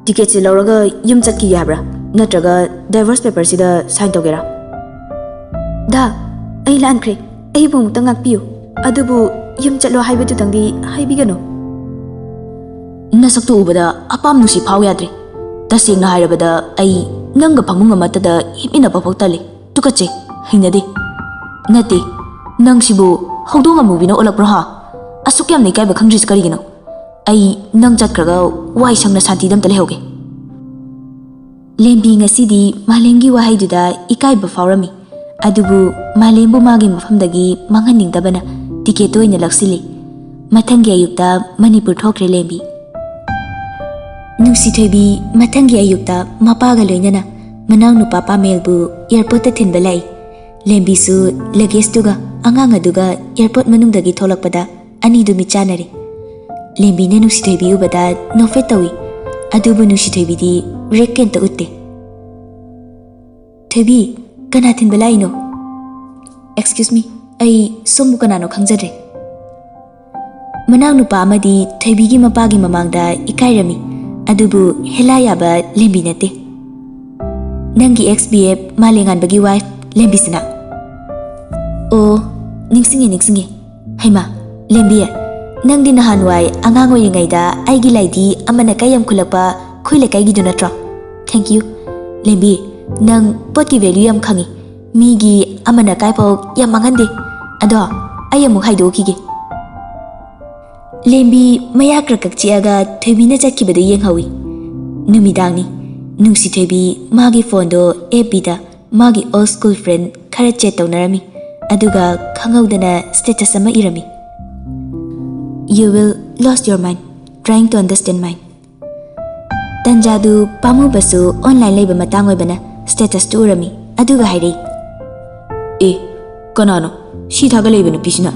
"ꯇꯤꯀꯦꯠꯁꯦ ꯂꯧꯔꯒ ꯌꯨꯝ ꯆꯠꯈꯤꯒꯦ ꯍꯥꯏꯕ꯭ꯔꯥ? ꯅꯠꯇ꯭ꯔꯒ ꯗꯥꯏꯚꯣꯔꯁ ꯄꯦꯄꯔꯁꯤꯗ ꯁꯥꯏꯟ ꯇꯧꯒꯦꯔꯥ?" "ꯗꯥ, ꯑꯩ ꯂꯥꯟꯈ꯭ꯔꯦ꯫ ꯑꯩꯕꯨ ꯑꯃꯨꯛꯇ ꯉꯥꯛꯄꯤꯌꯨ꯫ ꯑꯗꯨꯕꯨ ꯌꯨꯝ ꯆꯠꯂꯣ ꯍꯥꯏꯕꯗꯨꯗꯪꯗꯤ ꯍꯥꯏꯕꯤꯒꯅꯨ꯫" "ꯅꯁꯛꯇꯨ ꯎꯕꯗ ꯑꯄꯥꯝ ꯅꯨꯡꯁꯤ ꯐꯥꯎ ꯌꯥꯗ꯭ꯔꯦ꯫ ꯇꯁꯦꯡꯅ ꯍꯥꯏꯔꯕꯗ ꯑꯩ ꯅꯪꯒ ꯐꯃꯨꯡ ꯑꯃꯠꯇꯗ ꯍꯤꯞꯃꯤꯟꯅꯕ ꯐꯥꯎ ꯇꯜꯂꯤ꯫ ꯇꯨꯀꯠꯆꯩ, ꯍꯩꯅꯗꯦ꯫" "ꯅꯠꯇꯦ, ꯅꯪꯁꯤꯕꯨ ꯍꯧꯗꯣꯡ ꯑꯃꯨꯕꯤꯅ ꯑꯣꯜꯂꯛꯄ꯭ꯔꯣ ꯍꯥ? ꯑꯁꯨꯛ ꯌꯥꯝꯅ ꯏꯀꯥꯏꯕ ꯈꯪꯗ꯭ꯔꯤꯁꯤ ꯀꯔꯤꯒꯤꯅꯣ? ꯑꯩ ꯅꯪ ꯆꯠꯈ꯭ꯔꯒ ꯋꯥꯏ ꯁꯪꯅ ꯁꯥꯟꯇꯤꯗ ꯑꯝꯇ ꯂꯩꯍꯧꯒꯦ꯫" ꯂꯦꯝꯕꯤ ꯉꯁꯤꯗꯤ ꯃꯥꯂꯦꯝꯒꯤ ꯋꯥꯍꯩꯗꯨꯗ ꯏꯀꯥꯏꯕ ꯐꯥꯎꯔꯝꯃꯤ꯫ ꯑꯗꯨꯕꯨ ꯃꯥꯂꯦꯝꯕꯨ ꯃꯥꯒꯤ ꯃꯐꯝꯗꯒꯤ ꯃꯥꯡꯍꯟꯅꯤꯡꯗꯕꯅ ꯇꯤꯀꯦꯠꯇꯨ ꯑꯣꯏꯅ ꯂꯧꯁꯤꯜꯂꯤ꯫ ꯃꯊꯪꯒꯤ ꯑꯌꯨꯛꯇ ꯃꯅꯤꯄꯨꯔ ꯊꯣꯛꯈ꯭ꯔꯦ ꯂꯦꯝꯕꯤ꯫ ꯅꯨꯡꯁꯤꯊꯣꯏꯕꯤ ꯃꯊꯪꯒꯤ ꯑꯌꯨꯛꯇ ꯃꯄꯥꯒ ꯂꯣꯏꯅꯅ ꯃꯅꯥꯎꯅꯨꯄꯥ ꯄꯥꯃꯦꯜꯕꯨ ꯑꯦꯌꯔꯄꯣꯔꯠꯇ ꯊꯤꯟꯕ ꯂꯥꯛꯏ꯫ ꯂꯦꯝꯕꯤꯁꯨ ꯂꯒꯦꯖꯇꯨꯒ ꯑꯉꯥꯡ ꯑꯗꯨꯒ ꯑꯦꯌꯔꯄꯣꯔꯠ ꯃꯅꯨꯡꯗꯒꯤ ꯊꯣꯛꯂꯛꯄꯗ ꯑꯅꯤꯗꯨ ꯃꯤꯠ ꯆꯥꯅꯔꯦ꯫ ꯂꯦꯝꯕꯤꯅ ꯅꯨꯡꯁꯤꯊꯣꯏꯕꯤ ꯎꯕꯗ ꯅꯣꯛꯐꯦꯠ ꯇꯧꯏ꯫ ꯑꯗꯨꯕꯨ ꯅꯨꯡꯁꯤꯊꯣꯏꯕꯤꯗꯤ ꯔꯦꯛ ꯀꯩꯝꯇ ꯎꯠꯇꯦ꯫ "ꯊꯣꯏꯕꯤ, ꯀꯅꯥ ꯊꯤꯟꯕ ꯂꯥꯛꯏꯅꯣ?" "Excuse me, ꯑꯩ ꯁꯣꯝꯕꯨ ꯀꯅꯥꯅꯣ ꯈꯪꯖꯗ꯭ꯔꯦ꯫" ꯃꯅꯥꯎꯅꯨꯄꯥ ꯑꯃꯗꯤ ꯊꯣꯏꯕꯤꯒꯤ ꯃꯄꯥꯒꯤ ꯃꯃꯥꯡꯗ ꯏꯀꯥꯏꯔꯝꯃꯤ꯫ ꯑꯗꯨꯕꯨ ꯍꯦꯂꯥ ꯌꯥꯕ ꯂꯦꯝꯕꯤ ꯅꯠꯇꯦ꯫ "ꯅꯪꯒꯤ ꯑꯦꯛꯁ ꯕꯤ ꯑꯦꯐ ꯃꯥꯂꯦꯉꯥꯟꯕꯒꯤ ꯋꯥꯏꯐ ꯂꯦꯝꯕꯤꯁꯤꯅ?" "ꯑꯣ, ꯅꯤꯡꯁꯤꯡꯉꯦ, ꯅꯤꯡꯁꯤꯡꯉꯦ꯫ ꯍꯩꯃꯥ, ꯂꯦꯝꯕꯤ, ꯅꯪꯗꯤ ꯅꯍꯥꯟꯋꯥꯏ ꯑꯉꯥꯡ ꯑꯣꯏꯔꯤꯉꯩꯗ ꯑꯩꯒꯤ ꯂꯥꯏꯗꯤ ꯑꯃꯅ ꯀꯩ ꯌꯥꯝ ꯈꯨꯜꯂꯛꯄ ꯑꯩꯈꯣꯏ ꯂꯩꯀꯥꯏꯒꯤꯗꯨ ꯅꯠꯇ꯭ꯔꯣ? Thank you꯫ ꯂꯦꯝꯕꯤ, ꯅꯪ ꯄꯣꯠꯀꯤ value ꯌꯥꯝ ꯈꯪꯉꯤ꯫ ꯃꯤꯒꯤ ꯑꯃꯅ ꯀꯥꯏꯐꯥꯎ ꯌꯥꯝ ꯃꯥꯡꯍꯟꯗꯦ꯫ ꯑꯗꯣ ꯑꯩ ꯑꯃꯨꯛ ꯍꯥꯏꯗꯣꯛꯈꯤꯒꯦ꯫" ꯂꯦꯝꯕꯤ ꯃꯌꯥ ꯀ꯭ꯔꯛ ꯀ꯭ꯔꯛ ꯆꯤꯛꯑꯒ ꯊꯣꯏꯕꯤꯅ ꯆꯠꯈꯤꯕꯗꯨ ꯌꯦꯡꯍꯧꯏ꯫ ꯅꯨꯃꯤꯗꯥꯡꯅꯤ꯫ ꯅꯨꯡꯁꯤ ꯊꯣꯏꯕꯤ ꯃꯥꯒꯤ ꯐꯣꯟꯗꯣ ꯑꯦꯐ ꯕꯤꯗ ꯃꯥꯒꯤ old school friend ꯈꯔ chat ꯇꯧꯅꯔꯝꯃꯤ꯫ ꯑꯗꯨꯒ ꯈꯪꯍꯧꯗꯅ status ꯑꯃ ꯏꯔꯝꯃꯤ꯫ "You will lost your mind trying to understand mine." ꯇꯟꯖꯥꯗꯨ ꯄꯥꯝꯃꯨꯕꯁꯨ online ꯂꯩꯕ ꯃꯇꯥꯡ ꯑꯣꯏꯕꯅ status ꯇꯨ ꯎꯔꯝꯃꯤ꯫ ꯑꯗꯨꯒ ꯍꯥꯏꯔꯛꯏ, "ꯑꯦ, ꯀꯅꯥꯅꯣ? ꯁꯤ ꯊꯥꯒꯠꯂꯛꯏꯕ ꯅꯨꯄꯤꯁꯤꯅ?"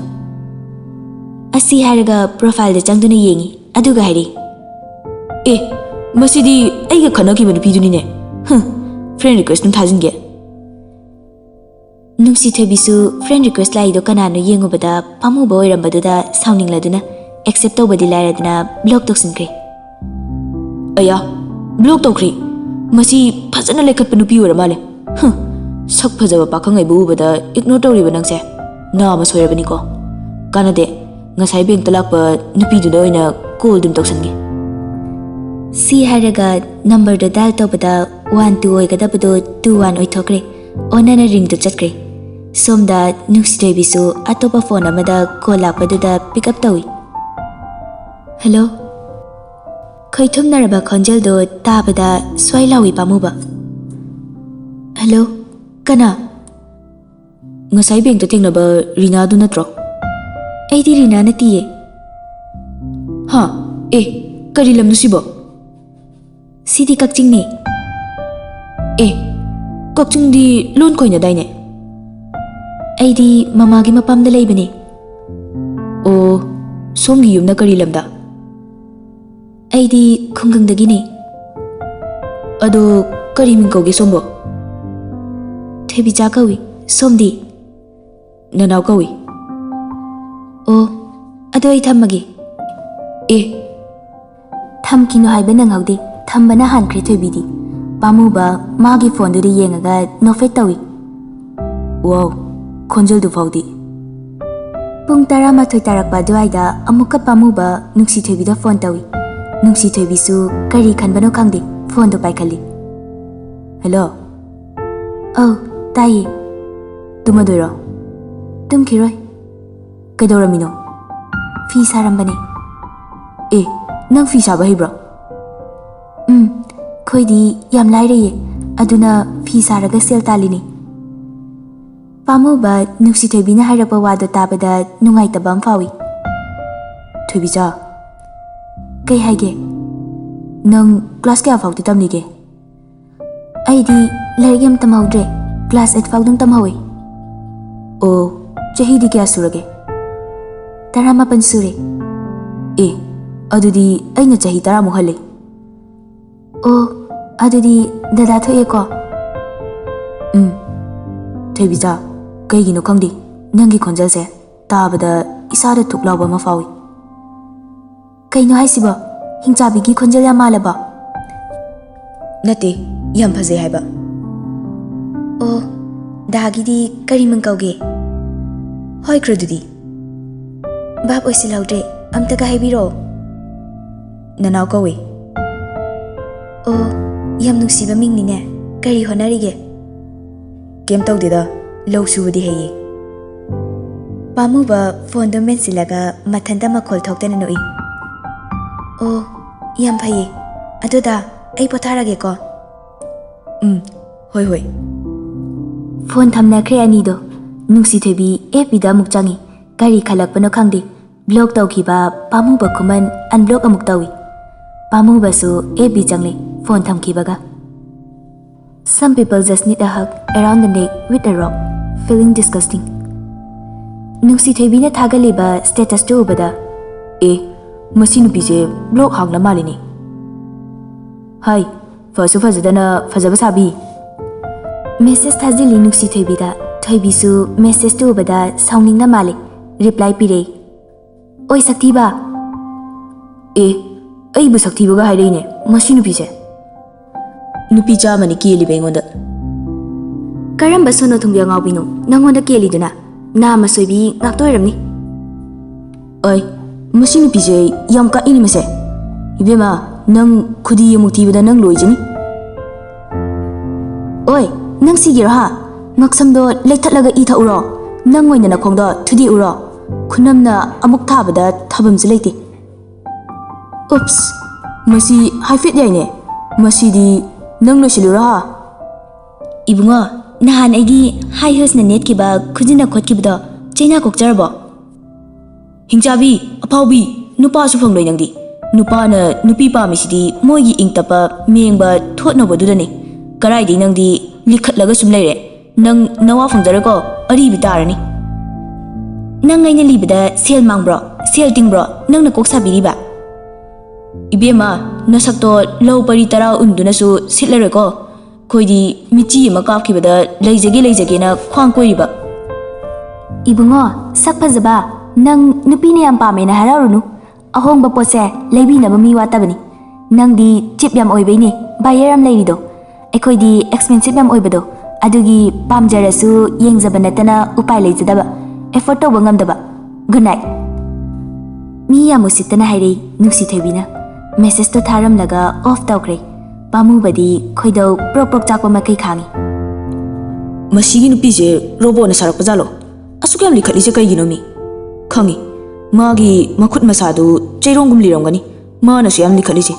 ꯑꯁꯤ ꯍꯥꯏꯔꯒ profile ꯗ ꯆꯪꯗꯨꯅ ꯌꯦꯡꯉꯤ꯫ ꯑꯗꯨꯒ ꯍꯥꯏꯔꯛꯏ, "ꯑꯦ, ꯃꯁꯤꯗꯤ ꯑꯩꯒ ꯈꯠꯅꯈꯤꯕ ꯅꯨꯄꯤꯗꯨꯅꯤꯅꯦ꯫ ꯍꯝ, friend request ꯇꯨꯝ ꯊꯥꯖꯤꯟꯒꯦ꯫" ꯅꯨꯡꯁꯤ ꯊꯣꯏꯕꯤꯁꯨ friend request ꯂꯥꯛꯏꯗꯣ ꯀꯅꯥꯅꯣ ꯌꯦꯡꯉꯨꯕꯗ ꯄꯥꯝꯃꯨꯕ ꯑꯣꯏꯔꯝꯕꯗꯨꯗ ꯁꯥꯎꯅꯤꯡꯂꯗꯨꯅ ꯑꯦꯛꯁꯦꯞ ꯇꯧꯕꯗꯤ ꯂꯥꯏꯔꯗꯅ ꯕ꯭ꯂꯣꯛ ꯇꯧꯁꯤꯟꯈ꯭ꯔꯦ꯫ ꯑꯌꯥ, ꯕ꯭ꯂꯣꯛ ꯇꯧꯈ꯭ꯔꯦ? ꯃꯁꯤ ꯐꯖꯅ ꯂꯩꯈꯠꯄ ꯅꯨꯄꯤ ꯑꯣꯏꯔ ꯃꯥꯜꯂꯦ꯫ ꯍꯨꯝ, ꯁꯛ ꯐꯖꯕ ꯄꯥꯈꯪ ꯑꯩꯕꯨ ꯎꯕꯗ ꯏꯒꯅꯣꯔ ꯇꯧꯔꯤꯕ ꯅꯪꯁꯦ? ꯅꯥ ꯑꯃ ꯁꯣꯏꯔꯕꯅꯤꯀꯣ꯫ ꯀꯥꯟꯅꯗꯦ, ꯉꯁꯥꯏ ꯕꯦꯡꯛꯇ ꯂꯥꯛꯄ ꯅꯨꯄꯤꯗꯨꯗ ꯑꯣꯏꯅ ꯀꯣꯜ ꯑꯗꯨꯝ ꯇꯧꯁꯟꯒꯦ꯫ ꯁꯤ ꯍꯥꯏꯔꯒ ꯅꯝꯕꯔꯗꯣ ꯗꯥꯏꯜ ꯇꯧꯕꯗ ꯋꯥꯟ ꯇꯨ ꯑꯣꯏꯒꯗꯕꯗꯣ ꯇꯨ ꯋꯥꯟ ꯑꯣꯏꯊꯣꯛꯈ꯭ꯔꯦ꯫ ꯑꯣꯟꯅꯅ ꯔꯤꯡꯗꯨ ꯆꯠꯈ꯭ꯔꯦ꯫ ꯁꯣꯝꯗ ꯅꯨꯡꯁꯤꯊꯣꯏꯕꯤꯁꯨ ꯑꯇꯣꯞꯄ ꯐꯣꯟ ꯑꯃꯗ ꯀꯣꯜ ꯂꯥꯛꯄꯗꯨꯗ ꯄꯤꯛ ꯑꯞ ꯇꯧꯏ꯫ ꯍꯜꯂꯣ꯫ ꯈꯣꯏꯊꯨꯝꯅꯔꯕ ꯈꯣꯟꯖꯦꯜꯗꯣ ꯇꯥꯕꯗ ꯁ꯭ꯋꯥꯏ ꯂꯥꯎꯏ ꯄꯥꯝꯃꯨꯕ꯫ ꯍꯜꯂꯣ, ꯀꯅꯥ? ꯉꯁꯥꯏ ꯕꯦꯡꯛꯇ ꯊꯦꯡꯅꯕ ꯔꯤꯅꯥꯗꯨ ꯅꯠꯇ꯭ꯔꯣ? ꯑꯩꯗꯤ ꯔꯤꯅꯥ ꯅꯠꯇꯤꯌꯦ꯫ ꯍꯥ? ꯑꯦ, ꯀꯔꯤ ꯂꯝꯅꯣ ꯁꯤꯕꯣ? ꯁꯤꯗꯤ ꯀꯛꯆꯤꯡꯅꯦ꯫ ꯑꯦ, ꯀꯛꯆꯤꯡꯗꯤ ꯂꯣꯟ ꯈꯣꯏꯅꯗꯥꯏꯅꯦ? ꯑꯩꯗꯤ ꯃꯃꯥꯒꯤ ꯃꯄꯥꯝꯗ ꯂꯩꯕꯅꯦ꯫ ꯑꯣ, ꯁꯣꯝꯒꯤ ꯌꯨꯝꯅ ꯀꯔꯤ ꯂꯝꯗ? ꯑꯩꯗꯤ ꯈꯨꯡꯒꯪꯗꯒꯤꯅꯦ꯫ ꯑꯗꯣ, ꯀꯔꯤ ꯃꯤꯡ ꯀꯧꯒꯦ ꯁꯣꯝꯕꯣ? ꯊꯣꯏꯕꯤꯆꯥ ꯀꯧꯏ꯫ ꯁꯣꯝꯗꯤ? ꯅꯅꯥꯎ ꯀꯧꯏ꯫ ꯑꯣ, ꯑꯗꯣ ꯑꯩ ꯊꯝꯃꯒꯦ꯫ ꯑꯦ꯫ ꯊꯝꯈꯤꯅꯨ ꯍꯥꯏꯕ ꯅꯪꯍꯧꯗꯦ, ꯊꯝꯕꯅ ꯍꯥꯟꯈ꯭ꯔꯦ ꯊꯣꯏꯕꯤꯗꯤ꯫ ꯄꯥꯝꯃꯨꯕ ꯃꯥꯒꯤ ꯐꯣꯟꯗꯨꯗ ꯌꯦꯡꯉꯒ ꯅꯣꯛꯐꯦꯠ ꯇꯧꯏ꯫ ꯋꯥꯎ, ꯈꯣꯟꯖꯦꯜꯗꯨ ꯐꯥꯎꯗꯤ꯫ ꯄꯨꯡ ꯇꯔꯥꯃꯥꯊꯣꯏ ꯇꯥꯔꯛꯄ ꯑꯗꯨꯋꯥꯏꯗ ꯑꯃꯨꯛꯀ ꯄꯥꯝꯃꯨꯕ ꯅꯨꯡꯁꯤꯊꯣꯏꯕꯤꯗ ꯐꯣꯟ ꯇꯧꯏ꯫ ꯅꯨꯡꯁꯤꯊꯣꯏꯕꯤꯁꯨ ꯀꯔꯤ ꯈꯟꯕꯅꯣ ꯈꯪꯗꯦ, ꯐꯣꯟꯗꯣ ꯄꯥꯏꯈꯠꯂꯤ꯫ ꯍꯜꯂꯣ꯫ ꯑꯧ, ꯇꯥꯏꯌꯦ꯫ ꯇꯨꯝꯃꯗꯣꯏꯔꯣ? ꯇꯨꯝꯈꯤꯔꯣꯏ꯫ ꯀꯩꯗꯧꯔꯝꯃꯤꯅꯣ? ꯐꯤ ꯁꯥꯔꯝꯕꯅꯦ꯫ ꯑꯦ, ꯅꯪ ꯐꯤ ꯁꯥꯕ ꯍꯩꯕ꯭ꯔꯣ? ꯎꯝ, ꯑꯩꯈꯣꯏꯗꯤ ꯌꯥꯝ ꯂꯥꯏꯔꯩꯌꯦ, ꯑꯗꯨꯅ ꯐꯤ ꯁꯥꯔꯒ ꯁꯦꯜ ꯇꯥꯜꯂꯤꯅꯦ꯫ ꯄꯥꯝꯃꯨꯕ ꯅꯨꯡꯁꯤꯊꯣꯏꯕꯤꯅ ꯍꯥꯏꯔꯛꯄ ꯋꯥꯗꯣ ꯇꯥꯕꯗ ꯅꯨꯡꯉꯥꯏꯇꯕ ꯑꯃ ꯐꯥꯎꯏ꯫ ꯊꯣꯏꯕꯤꯆꯥ꯫ ꯀꯩ ꯍꯥꯏꯒꯦ? ꯅꯪ ꯀ꯭ꯂꯥꯁ ꯀꯌꯥ ꯐꯥꯎꯗꯤ ꯇꯝꯂꯤꯒꯦ? ꯑꯩꯗꯤ ꯂꯥꯏꯔꯤꯛ ꯌꯥꯝ ꯇꯝꯍꯧꯗ꯭ꯔꯦ, ꯀ꯭ꯂꯥꯁ ꯑꯩꯠ ꯐꯥꯎꯗꯪ ꯇꯝꯍꯧꯋꯦ꯫ ꯑꯣ, ꯆꯍꯤꯗꯤ ꯀꯌꯥ ꯁꯨꯔꯒꯦ? ꯇꯔꯥꯃꯥꯄꯟ ꯁꯨꯔꯦ꯫ ꯑꯦ, ꯑꯗꯨꯗꯤ ꯑꯩꯅ ꯆꯍꯤ ꯇꯔꯥꯃꯨꯛ ꯍꯜꯂꯦ꯫ ꯑꯣ, ꯑꯗꯨꯗꯤ ꯗꯗꯥ ꯊꯣꯛꯑꯦꯀꯣ? ꯎꯝ꯫ ꯊꯣꯏꯕꯤꯆꯥ, ꯀꯩꯒꯤꯅꯣ ꯈꯪꯗꯦ, ꯅꯪꯒꯤ ꯈꯣꯟꯖꯦꯜꯁꯦ ꯇꯥꯕꯗ ꯏꯁꯥꯗ ꯊꯨꯛ ꯂꯥꯎꯕ ꯑꯃ ꯐꯥꯎꯏ꯫ ꯀꯩꯅꯣ ꯍꯥꯏꯁꯤꯕꯣ? ꯍꯤꯡꯆꯥꯕꯤꯒꯤ ꯈꯣꯟꯖꯦꯜ ꯌꯥꯝ ꯃꯥꯜꯂꯕꯣ? ꯅꯠꯇꯦ, ꯌꯥꯝ ꯐꯖꯩ ꯍꯥꯏꯕ꯫ ꯑꯣ, ꯗꯥꯒꯤꯗꯤ ꯀꯔꯤ ꯃꯤꯡ ꯀꯧꯒꯦ? ꯍꯥꯏꯈ꯭ꯔꯗꯨꯗꯤ꯫ ꯚꯥꯞ ꯑꯣꯏꯁꯤꯜꯍꯧꯗ꯭ꯔꯦ, ꯑꯝꯇꯒ ꯍꯥꯏꯕꯤꯔꯛꯑꯣ꯫ ꯅꯅꯥꯎ ꯀꯧꯏ꯫ ꯑꯣ, ꯌꯥꯝ ꯅꯨꯡꯁꯤꯕ ꯃꯤꯡꯅꯤꯅꯦ꯫ ꯀꯔꯤ ꯍꯣꯠꯅꯔꯤꯒꯦ? ꯀꯩꯝ ꯇꯧꯗꯦꯗ, ꯂꯧ ꯁꯨꯕꯗꯤ ꯍꯩꯌꯦ꯫ ꯄꯥꯝꯃꯨꯕ ꯐꯣꯟꯗꯣ ꯃꯦꯟꯁꯤꯜꯂꯒ ꯃꯊꯟꯇ ꯃꯈꯣꯜ ꯊꯣꯛꯇꯅ ꯅꯣꯛꯏ꯫ ꯑꯣ, ꯌꯥꯝ ꯐꯩꯌꯦ꯫ ꯑꯗꯨꯗ ꯑꯩ ꯄꯣꯊꯥꯔꯒꯦꯀꯣ꯫ ꯎꯝ, ꯍꯣꯏ ꯍꯣꯏ꯫ ꯐꯣꯟ ꯊꯝꯅꯈ꯭ꯔꯦ ꯑꯅꯤꯗꯣ꯫ ꯅꯨꯡꯁꯤꯊꯣꯏꯕꯤ ꯑꯦꯐ ꯕꯤꯗ ꯑꯃꯨꯛ ꯆꯪꯉꯤ꯫ ꯀꯔꯤ ꯈꯜꯂꯛꯄꯅꯣ ꯈꯪꯗꯦ꯫ ꯕ꯭ꯂꯣꯛ ꯇꯧꯈꯤꯕ ꯄꯥꯝꯃꯨꯕ ꯈꯨꯃꯟ ꯑꯟꯕ꯭ꯂꯣꯛ ꯑꯃꯨꯛ ꯇꯧꯏ꯫ ꯄꯥꯝꯃꯨꯕꯁꯨ ꯑꯦꯐ ꯕꯤ ꯆꯪꯂꯦ, ꯐꯣꯟ ꯊꯝꯈꯤꯕꯒ꯫ Some people just need a hug around the neck with a rock, feeling disgusting. ꯅꯨꯡꯁꯤꯊꯣꯏꯕꯤꯅ ꯊꯥꯒꯠꯂꯤꯕ ꯁ꯭ꯇꯦꯇꯁꯇꯨ ꯎꯕꯗ, "ꯑꯦ, ꯃꯁꯤ ꯅꯨꯄꯤꯁꯦ ꯕ꯭ꯂꯣꯛ ꯍꯥꯡꯂ ꯃꯥꯜꯂꯤꯅꯦ꯫ ꯍꯥꯏ, ꯐꯁꯨ ꯐꯖꯗꯅ ꯐꯖꯕ ꯁꯥꯕꯤ"꯫ ꯃꯦꯁꯦꯖ ꯊꯥꯖꯤꯜꯂꯤ ꯅꯨꯡꯁꯤꯊꯣꯏꯕꯤꯗ꯫ ꯊꯣꯏꯕꯤꯁꯨ ꯃꯦꯁꯦꯖꯇꯨ ꯎꯕꯗ ꯁꯥꯎꯅꯤꯡꯅ ꯃꯥꯜꯂꯦ꯫ ꯔꯤꯄ꯭ꯂꯥꯏ ꯄꯤꯔꯛꯏ꯫ "ꯑꯣꯏ ꯁꯛꯊꯤꯕ!" "ꯑꯦ, ꯑꯩꯕꯨ ꯁꯛꯊꯤꯕꯒ ꯍꯥꯏꯔꯛꯏꯅꯦ ꯃꯁꯤ ꯅꯨꯄꯤꯁꯦ?" "ꯅꯨꯄꯤ ꯆꯥꯝꯃꯅꯤ ꯀꯦꯜꯂꯤꯕ ꯑꯩꯉꯣꯟꯗ"꯫ "ꯀꯔꯝꯕ ꯁꯣꯅꯣ ꯊꯨꯡꯕꯤ ꯑꯉꯥꯎꯕꯤꯅꯣ ꯅꯪꯉꯣꯟꯗ ꯀꯦꯜꯂꯤꯗꯨꯅ? ꯅꯥꯃ ꯁꯣꯏꯕꯤ ꯉꯥꯛꯇ ꯑꯣꯏꯔꯝꯅꯤ"꯫ "ꯑꯩ, ꯃꯁꯤ ꯅꯨꯄꯤꯁꯦ ꯌꯥꯝ ꯀꯛꯏꯅꯦ ꯃꯁꯦ꯫ ꯏꯕꯦꯝꯃ, ꯅꯪ ꯈꯨꯗꯤ ꯑꯃꯨꯛ ꯊꯤꯕꯗ ꯅꯪ ꯂꯣꯏꯖꯅꯤ"꯫ "ꯑꯣꯏ, ꯅꯪ ꯁꯤꯒꯤꯔꯣ ꯍꯥ? ꯉꯛꯁꯝꯗꯣ ꯂꯩꯊꯠꯂꯒ ꯏ ꯊꯛꯎꯔꯣ? ꯅꯪ ꯑꯣꯏꯅ ꯅꯈꯣꯡꯗꯣ ꯊꯨꯗꯦꯛꯎꯔꯣ? ꯈꯨꯅꯝꯅ ꯑꯃꯨꯛ ꯊꯥꯕꯗ ꯊꯥꯐꯝꯁꯨ ꯂꯩꯇꯦ"꯫ "ꯎꯞꯁ, ꯃꯁꯤ ꯍꯥꯏꯐꯦꯠ ꯌꯥꯏꯅꯦ꯫ ꯃꯁꯤꯗꯤ ꯅꯪ ꯂꯣꯏꯁꯤꯜꯂꯨꯔꯣ ꯍꯥ"꯫ "ꯏꯕꯨꯡꯉꯣ, ꯅꯍꯥꯟ ꯑꯩꯒꯤ ꯍꯥꯏ ꯍꯤꯜꯁꯅ ꯅꯦꯠꯈꯤꯕ ꯈꯨꯖꯤꯟꯅ ꯈꯣꯠꯈꯤꯕꯗꯣ ꯆꯩꯅꯥ ꯀꯣꯛꯆꯔꯕꯣ?" "ꯍꯤꯡꯆꯥꯕꯤ, ꯑꯐꯥꯎꯕꯤ, ꯅꯨꯄꯥꯁꯨ ꯐꯪꯂꯣꯏ ꯅꯪꯗꯤ꯫ ꯅꯨꯄꯥꯅ ꯅꯨꯄꯤ ꯄꯥꯝꯃꯤꯁꯤꯗꯤ ꯃꯣꯏꯒꯤ ꯏꯪ ꯇꯞꯄ, ꯃꯦꯡꯕ, ꯊꯣꯠꯅꯧꯕꯗꯨꯗꯅꯤ꯫ ꯀꯔꯥꯏꯗꯩ ꯅꯪꯗꯤ ꯂꯤꯈꯠꯂꯒ ꯁꯨꯝ ꯂꯩꯔꯦ꯫ ꯅꯪ ꯅꯋꯥ ꯐꯪꯖꯔꯣꯏꯀꯣ, ꯑꯔꯤꯕꯤ ꯇꯥꯔꯅꯤ"꯫ "ꯅꯪ ꯑꯩꯅ ꯂꯤꯕꯗ ꯁꯦꯜ ꯃꯥꯡꯕ꯭ꯔꯣ? ꯁꯦꯜ ꯇꯤꯡꯕ꯭ꯔꯣ ꯅꯪꯅ ꯀꯣꯛ ꯁꯥꯕꯤꯔꯤꯕ?" "ꯏꯕꯦꯝꯃ, ꯅꯁꯛꯇꯣ ꯂꯧ ꯄꯔꯤ ꯇꯔꯥ ꯎꯟꯗꯨꯅꯁꯨ ꯁꯤꯠꯂꯔꯣꯏꯀꯣ꯫ ꯑꯩꯈꯣꯏꯗꯤ ꯃꯤꯆꯤ ꯑꯃ ꯀꯥꯞꯈꯤꯕꯗ ꯂꯩꯖꯒꯦ ꯂꯩꯖꯒꯦꯅ ꯈ꯭ꯋꯥꯡ ꯀꯣꯏꯔꯤꯕ"꯫ "ꯏꯕꯨꯡꯉꯣ, ꯁꯛ ꯐꯖꯕ, ꯅꯪ ꯅꯨꯄꯤꯅ ꯌꯥꯝ ꯄꯥꯝꯃꯦꯅ ꯍꯔꯥꯎꯔꯨꯅꯨ꯫ ꯑꯍꯣꯡꯕ ꯄꯣꯠꯁꯦ ꯂꯩꯕꯤꯅꯕ ꯃꯤ ꯋꯥꯠꯇꯕꯅꯤ꯫ ꯅꯪꯗꯤ cheap ꯌꯥꯝ ꯑꯣꯏꯕꯩꯅꯦ buyer ꯑꯃ ꯂꯩꯔꯤꯗꯣ꯫ ꯑꯩꯈꯣꯏꯗꯤ expensive ꯌꯥꯝ ꯑꯣꯏꯕꯗꯣ, ꯑꯗꯨꯒꯤ ꯄꯥꯝꯖꯔꯁꯨ ꯌꯦꯡꯖꯕ ꯅꯠꯇꯅ ꯎꯄꯥꯏ ꯂꯩꯖꯗꯕ, afford ꯇꯧꯕ ꯉꯝꯗꯕ꯫ Good night꯫ ꯃꯤ ꯌꯥꯝ ꯎꯁꯤꯠꯇꯅ ꯍꯥꯏꯔꯛꯏ ꯅꯨꯡꯁꯤ ꯊꯣꯏꯕꯤꯅ꯫ Message ꯇꯣ ꯊꯥꯔꯝꯂꯒ off ꯇꯧꯈ꯭ꯔꯦ꯫ ꯄꯥꯝꯃꯨꯕꯗꯤ ꯈꯣꯏꯗꯧ ꯄ꯭ꯔꯣꯛ ꯄ꯭ꯔꯣꯛ ꯆꯥꯛꯄ ꯃꯈꯩ ꯈꯥꯡꯉꯤ꯫ ꯃꯁꯤꯒꯤ ꯅꯨꯄꯤꯁꯦ ꯔꯣꯕꯣꯠꯅ ꯁꯥꯔꯛꯄ ꯖꯥꯠꯂꯣ? ꯑꯁꯨꯛ ꯌꯥꯝ ꯂꯤꯈꯠꯂꯤꯁꯦ ꯀꯩꯒꯤꯅꯣ ꯃꯤ? ꯈꯪꯉꯤ, ꯃꯥꯒꯤ ꯃꯈꯨꯠ ꯃꯁꯥꯗꯨ ꯆꯩꯔꯣꯡꯒꯨꯝ ꯂꯤꯔꯝꯒꯅꯤ, ꯃꯥꯅꯁꯨ ꯌꯥꯝ ꯂꯤꯈꯠꯂꯤꯁꯦ꯫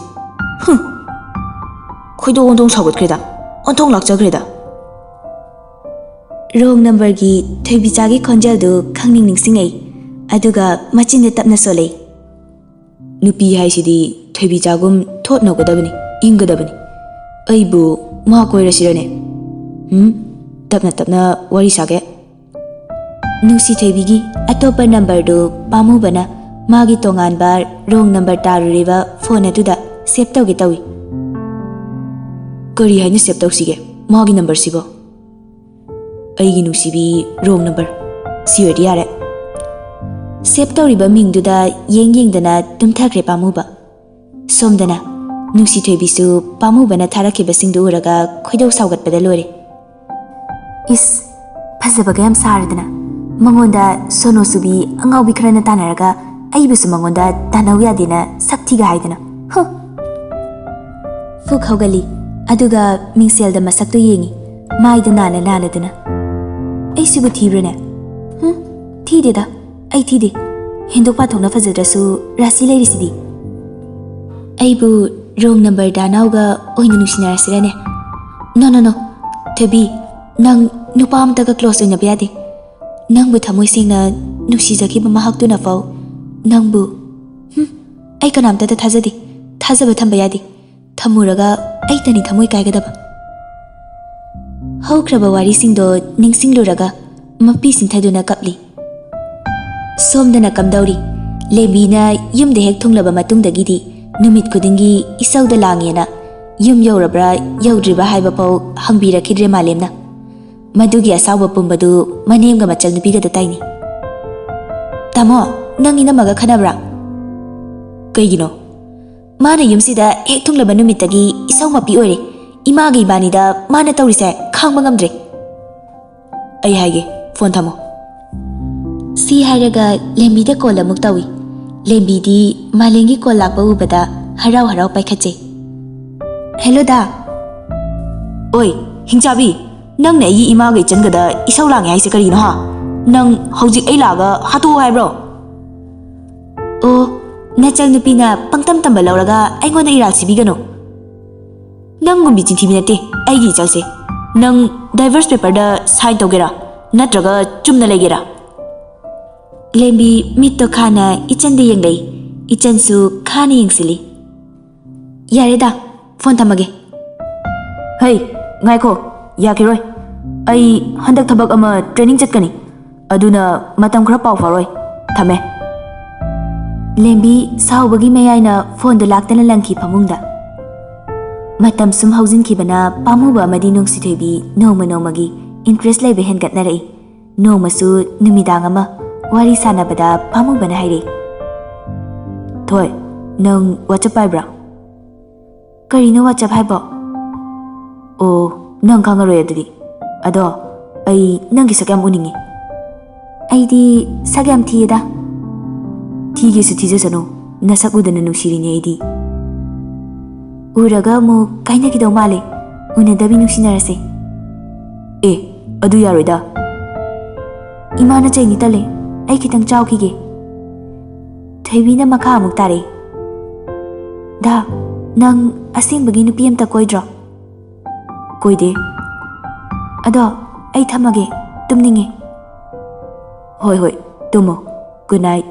ꯍꯨꯝ꯫ ꯈꯣꯏꯗꯧ ꯑꯣꯟꯊꯣꯡ ꯁꯥꯎꯒꯠꯈ꯭ꯔꯦꯗ, ꯑꯣꯟꯊꯣꯡ ꯂꯥꯛꯆꯈ꯭ꯔꯦꯗ꯫ Wrong number ꯒꯤ ꯊꯣꯏꯕꯤꯆꯥꯒꯤ ꯈꯣꯟꯖꯦꯜꯗꯨ ꯈꯪꯅꯤꯡ ꯅꯤꯡꯁꯤꯡꯉꯛꯏ, ꯑꯗꯨꯒ ꯃꯆꯤꯟꯗ ꯇꯞꯅ ꯁꯣꯜꯂꯛꯏ꯫ ꯅꯨꯄꯤ ꯍꯥꯏꯁꯤꯗꯤ ꯊꯣꯏꯕꯤꯆꯥꯒꯨꯝ ꯊꯣꯠ ꯅꯧꯒꯗꯕꯅꯤ, ꯏꯪꯒꯗꯕꯅꯤ꯫ ꯑꯩꯕꯨ ꯃꯥ ꯀꯣꯏꯔꯁꯤꯔꯅꯦ? ꯍꯨꯝ? ꯇꯞꯅ ꯇꯞꯅ ꯋꯥꯔꯤ ꯁꯥꯒꯦ꯫ ꯅꯨꯡꯁꯤ ꯊꯣꯏꯕꯤꯒꯤ ꯑꯇꯣꯞꯄ number ꯗꯨ ꯄꯥꯝꯃꯨꯕꯅ ꯃꯥꯒꯤ ꯇꯣꯉꯥꯟꯕ wrong number ꯇꯥꯔꯨꯔꯤꯕ phone ꯑꯗꯨꯗ save ꯇꯧꯒꯦ ꯇꯧꯏ꯫ ꯀꯔꯤ ꯍꯥꯏꯅ save ꯇꯧꯁꯤꯒꯦ ꯃꯥꯒꯤ number ꯁꯤꯕꯣ? ꯑꯩꯒꯤ ꯅꯨꯡꯁꯤꯕꯤ, wrong number꯫ ꯁꯤ ꯑꯣꯏꯔꯗꯤ ꯌꯥꯔꯦ꯫ Save ꯇꯧꯔꯤꯕ ꯃꯤꯡꯗꯨꯗ ꯌꯦꯡ ꯌꯦꯡꯗꯅ ꯇꯨꯝꯊꯈ꯭ꯔꯦ ꯄꯥꯝꯃꯨꯕ꯫ ꯁꯣꯝꯗꯅ ꯅꯨꯡꯁꯤ ꯊꯣꯏꯕꯤꯁꯨ ꯄꯥꯝꯃꯨꯕꯅ ꯊꯥꯔꯛꯈꯤꯕꯁꯤꯡꯗꯨ ꯎꯔꯒ ꯈꯣꯏꯗꯧ ꯁꯥꯎꯒꯠꯄꯗ ꯂꯣꯏꯔꯦ꯫ ꯏꯁ, ꯐꯖꯕꯒ ꯌꯥꯝ ꯁꯥꯔꯗꯅ꯫ ꯃꯉꯣꯟꯗ ꯁꯣꯅꯣ ꯆꯨꯕꯤ ꯑꯉꯥꯎꯕꯤ ꯈꯔꯅ ꯇꯥꯟꯅꯔꯒ ꯑꯩꯕꯨꯁꯨ ꯃꯉꯣꯟꯗ ꯇꯥꯟꯅꯧ ꯌꯥꯗꯦꯅ ꯁꯛ ꯊꯤꯒ ꯍꯥꯏꯗꯅ꯫ ꯍꯨ! ꯐꯨꯛ ꯍꯧꯒꯠꯂꯤ, ꯑꯗꯨꯒ ꯃꯤꯡꯁꯦꯜꯗ ꯃꯁꯛꯇꯨ ꯌꯦꯡꯉꯤ, ꯃꯥꯏꯗ ꯅꯥꯟꯅ ꯅꯥꯟꯅꯗꯨꯅ꯫ ꯑꯩꯁꯤꯕꯨ ꯊꯤꯕ꯭ꯔꯅꯦ? ꯍꯨꯝ, ꯊꯤꯗꯦꯗ, ꯑꯩ ꯊꯤꯗꯦ꯫ ꯍꯦꯟꯗꯣꯛ ꯄꯥꯊꯣꯛꯅ ꯐꯖꯗ꯭ꯔꯁꯨ ꯔꯥꯁꯤ ꯂꯩꯔꯤꯁꯤꯗꯤ꯫ ꯑꯩꯕꯨ wrong number ꯗꯥꯅꯥꯎꯒ ꯑꯣꯏꯅ ꯅꯨꯡꯁꯤꯅꯔꯁꯤꯔꯅꯦ? No, no, no. ꯊꯣꯏꯕꯤ, ꯅꯪ ꯅꯨꯄꯥ ꯑꯃꯇꯒ close ꯑꯣꯏꯅꯕ ꯌꯥꯗꯦ꯫ ꯅꯪꯕꯨ ꯊꯃꯣꯏ ꯁꯦꯡꯅ ꯅꯨꯡꯁꯤꯖꯈꯤꯕ ꯃꯍꯥꯛꯇꯨꯅ ꯐꯥꯎ ꯅꯪꯕꯨ, ꯍꯨꯝ, ꯑꯩ ꯀꯅꯥꯝꯇꯗ ꯊꯥꯖꯗꯦ꯫ ꯊꯥꯖꯕ ꯊꯝꯕ ꯌꯥꯗꯦ꯫ ꯊꯝꯃꯨꯔꯒ ꯑꯩꯇꯅꯤ ꯊꯃꯣꯏ ꯀꯥꯏꯒꯗꯕ꯫ ꯍꯧꯈ꯭ꯔꯕ ꯋꯥꯔꯤꯁꯤꯡꯗꯣ ꯅꯤꯡꯁꯤꯡꯂꯨꯔꯒ ꯃꯄꯤ ꯁꯤꯟꯊꯗꯨꯅ ꯀꯞꯂꯤ꯫ ꯁꯣꯝꯗꯅ ꯀꯝꯗꯧꯔꯤ? ꯂꯦꯝꯕꯤꯅ ꯌꯨꯝꯗ ꯍꯦꯛ ꯊꯨꯡꯂꯕ ꯃꯇꯨꯡꯗꯒꯤꯗꯤ ꯅꯨꯃꯤꯠ ꯈꯨꯗꯤꯡꯒꯤ ꯏꯁꯧꯗ ꯂꯥꯡꯉꯦꯅ ꯌꯨꯝ ꯌꯧꯔꯕ꯭ꯔꯥ ꯌꯧꯗ꯭ꯔꯤꯕ꯭ꯔꯥ ꯍꯥꯏꯕ ꯐꯥꯎ ꯍꯪꯕꯤꯔꯛꯈꯤꯗ꯭ꯔꯦ ꯃꯥꯂꯦꯝꯅ꯫ ꯃꯗꯨꯒꯤ ꯑꯁꯥꯎꯕ ꯄꯨꯝꯕꯗꯨ ꯃꯅꯦꯝꯒ ꯃꯆꯜꯅꯨꯄꯤꯒꯗ ꯇꯥꯏꯅꯤ꯫ "ꯇꯥꯃꯣ, ꯅꯪ ꯏꯅꯝꯃꯒ ꯈꯠꯅꯕ꯭ꯔꯥ?" ꯀꯩꯒꯤꯅꯣ? ꯃꯥꯅ ꯌꯨꯝꯁꯤꯗ ꯍꯦꯛ ꯊꯨꯡꯂꯕ ꯅꯨꯃꯤꯠꯇꯒꯤ ꯏꯁꯧ ꯃꯄꯤ ꯑꯣꯏꯔꯦ꯫ ꯏꯃꯥꯒ ꯏꯕꯥꯅꯤꯗ ꯃꯥꯅ ꯇꯧꯔꯤꯁꯦ ꯈꯥꯡꯕ ꯉꯝꯗ꯭ꯔꯦ꯫ ꯑꯩ ꯍꯥꯏꯒꯦ, ꯐꯣꯟ ꯊꯝꯃꯣ꯫ ꯁꯤ ꯍꯥꯏꯔꯒ ꯂꯦꯝꯕꯤꯗ ꯀꯣꯜ ꯑꯃꯨꯛ ꯇꯧꯏ꯫ ꯂꯦꯝꯕꯤꯗꯤ ꯃꯥꯂꯦꯝꯒꯤ ꯀꯣꯜ ꯂꯥꯛꯄ ꯎꯕꯗ ꯍꯔꯥꯎ ꯍꯔꯥꯎ ꯄꯥꯏꯈꯠꯆꯩ꯫ "ꯍꯦꯜꯂꯣ ꯗꯥ꯫" "ꯑꯣꯏ, ꯍꯤꯡꯆꯥꯕꯤ, ꯅꯪꯅ ꯑꯩꯒꯤ ꯏꯃꯥꯒ ꯏꯆꯟꯒꯗ ꯏꯁꯧ ꯂꯥꯡꯉꯦ ꯍꯥꯏꯁꯦ ꯀꯔꯤꯅꯣ ꯍꯥ? ꯅꯪ ꯍꯧꯖꯤꯛ ꯑꯩ ꯂꯥꯛꯑꯒ ꯍꯥꯠꯇꯣꯛꯑꯣ ꯍꯥꯏꯕ꯭ꯔꯣ?" "ꯑꯣ, ꯅꯆꯜ ꯅꯨꯄꯤꯅ ꯄꯪꯇꯝ ꯇꯝꯕ ꯂꯧꯔꯒ ꯑꯩꯉꯣꯟꯗ ꯏꯔꯥꯜ ꯁꯤꯕꯤꯒꯅꯨ꯫ ꯅꯪꯒꯨꯝꯕꯤ ꯆꯤꯟꯊꯤꯕꯤ ꯅꯠꯇꯦ ꯑꯩꯒꯤ ꯏꯆꯜꯁꯦ꯫ ꯅꯪ ꯗꯥꯏꯚꯔꯁ ꯄꯦꯄꯔꯗ ꯁꯥꯏꯟ ꯇꯧꯒꯦꯔꯥ? ꯅꯠꯇ꯭ꯔꯒ ꯆꯨꯝꯅ ꯂꯩꯒꯦꯔꯥ?" ꯂꯦꯝꯕꯤ ꯃꯤꯠꯇꯣ ꯈꯥꯅ ꯏꯆꯟꯗ ꯌꯦꯡꯂꯛꯏ꯫ ꯏꯆꯟꯁꯨ ꯈꯥꯅ ꯌꯦꯡꯁꯤꯜꯂꯤ꯫ "ꯌꯥꯔꯦꯗ, ꯐꯣꯟ ꯊꯝꯃꯒꯦ꯫" "ꯍꯩ, ꯉꯥꯏꯈꯣ, ꯌꯥꯈꯤꯔꯣꯏ꯫ ꯑꯩ ꯍꯟꯗꯛ ꯊꯕꯛ ꯑꯃ ꯇ꯭ꯔꯦꯅꯤꯡ ꯆꯠꯀꯅꯤ, ꯑꯗꯨꯅ ꯃꯇꯝ ꯈꯔ ꯄꯥꯎ ꯐꯥꯎꯔꯣꯏ꯫ ꯊꯝꯃꯦ꯫" ꯂꯦꯝꯕꯤ ꯁꯥꯎꯕꯒꯤ ꯃꯌꯥꯏꯅ ꯐꯣꯟꯗꯨ ꯂꯥꯛꯇꯅ ꯂꯪꯈꯤ ꯐꯃꯨꯡꯗ꯫ ꯃꯇꯝ ꯁꯨꯝ ꯍꯧꯖꯤꯟꯈꯤꯕꯅ ꯄꯥꯝꯃꯨꯕ ꯑꯃꯗꯤ ꯅꯨꯡꯁꯤꯊꯣꯏꯕꯤ ꯅꯣꯡꯃ ꯅꯣꯡꯃꯒꯤ ꯏꯟꯇꯔꯦꯁ ꯂꯩꯕ ꯍꯦꯟꯒꯠꯅꯔꯛꯏ꯫ ꯅꯣꯡꯃꯁꯨ ꯅꯨꯃꯤꯗꯥꯡ ꯑꯃ ꯋꯥꯔꯤ ꯁꯥꯟꯅꯕꯗ ꯄꯥꯝꯃꯨꯕꯅ ꯍꯥꯏꯔꯛꯏ, "ꯊꯣꯏ, ꯅꯪ WhatsApp ꯄꯥꯏꯕ꯭ꯔꯥ?" "ꯀꯔꯤꯅꯣ WhatsApp ꯍꯥꯏꯕꯣ?" "ꯑꯣ, ꯅꯪ ꯈꯪꯉꯔꯣꯏ ꯑꯗꯨꯗꯤ꯫ ꯑꯗꯣ ꯑꯩ ꯅꯪꯒꯤ ꯁꯛ ꯌꯥꯝ ꯎꯅꯤꯡꯉꯤ꯫" "ꯑꯩꯗꯤ ꯁꯛ ꯌꯥꯝ ꯊꯤꯌꯦꯗ꯫" "ꯊꯤꯒꯦꯁꯨ ꯊꯤꯖꯁꯅꯨ, ꯅꯁꯛ ꯎꯗꯅ ꯅꯨꯡꯁꯤꯔꯤꯅꯦ ꯑꯩꯗꯤ꯫" "ꯎꯔꯒ ꯑꯃꯨꯛ ꯀꯥꯏꯅꯈꯤꯗꯧ ꯃꯥꯜꯂꯦ, ꯎꯅꯗꯕꯤ ꯅꯨꯡꯁꯤꯅꯔꯁꯦ꯫" "ꯑꯦ, ꯑꯗꯨ ꯌꯥꯔꯣꯏꯗ꯫" "ꯏꯃꯥꯅ ꯆꯩꯅꯤ, ꯇꯜꯂꯦ, ꯑꯩ ꯈꯤꯇꯪ ꯆꯥꯎꯈꯤꯒꯦ꯫" ꯊꯣꯏꯕꯤꯅ ꯃꯈꯥ ꯑꯃꯨꯛ ꯇꯥꯔꯛꯏ, "ꯗꯥ, ꯅꯪ ꯑꯁꯦꯡꯕꯒꯤ ꯅꯨꯄꯤ ꯑꯝꯇ ꯀꯣꯏꯗ꯭ꯔꯣ?" "ꯀꯣꯏꯗꯦ꯫" "ꯑꯗꯣ ꯑꯩ ꯊꯝꯃꯒꯦ, ꯇꯨꯝꯅꯤꯡꯉꯦ꯫" "ꯍꯣꯏ ꯍꯣꯏ, ꯇꯨꯝꯃꯣ꯫ Good night꯫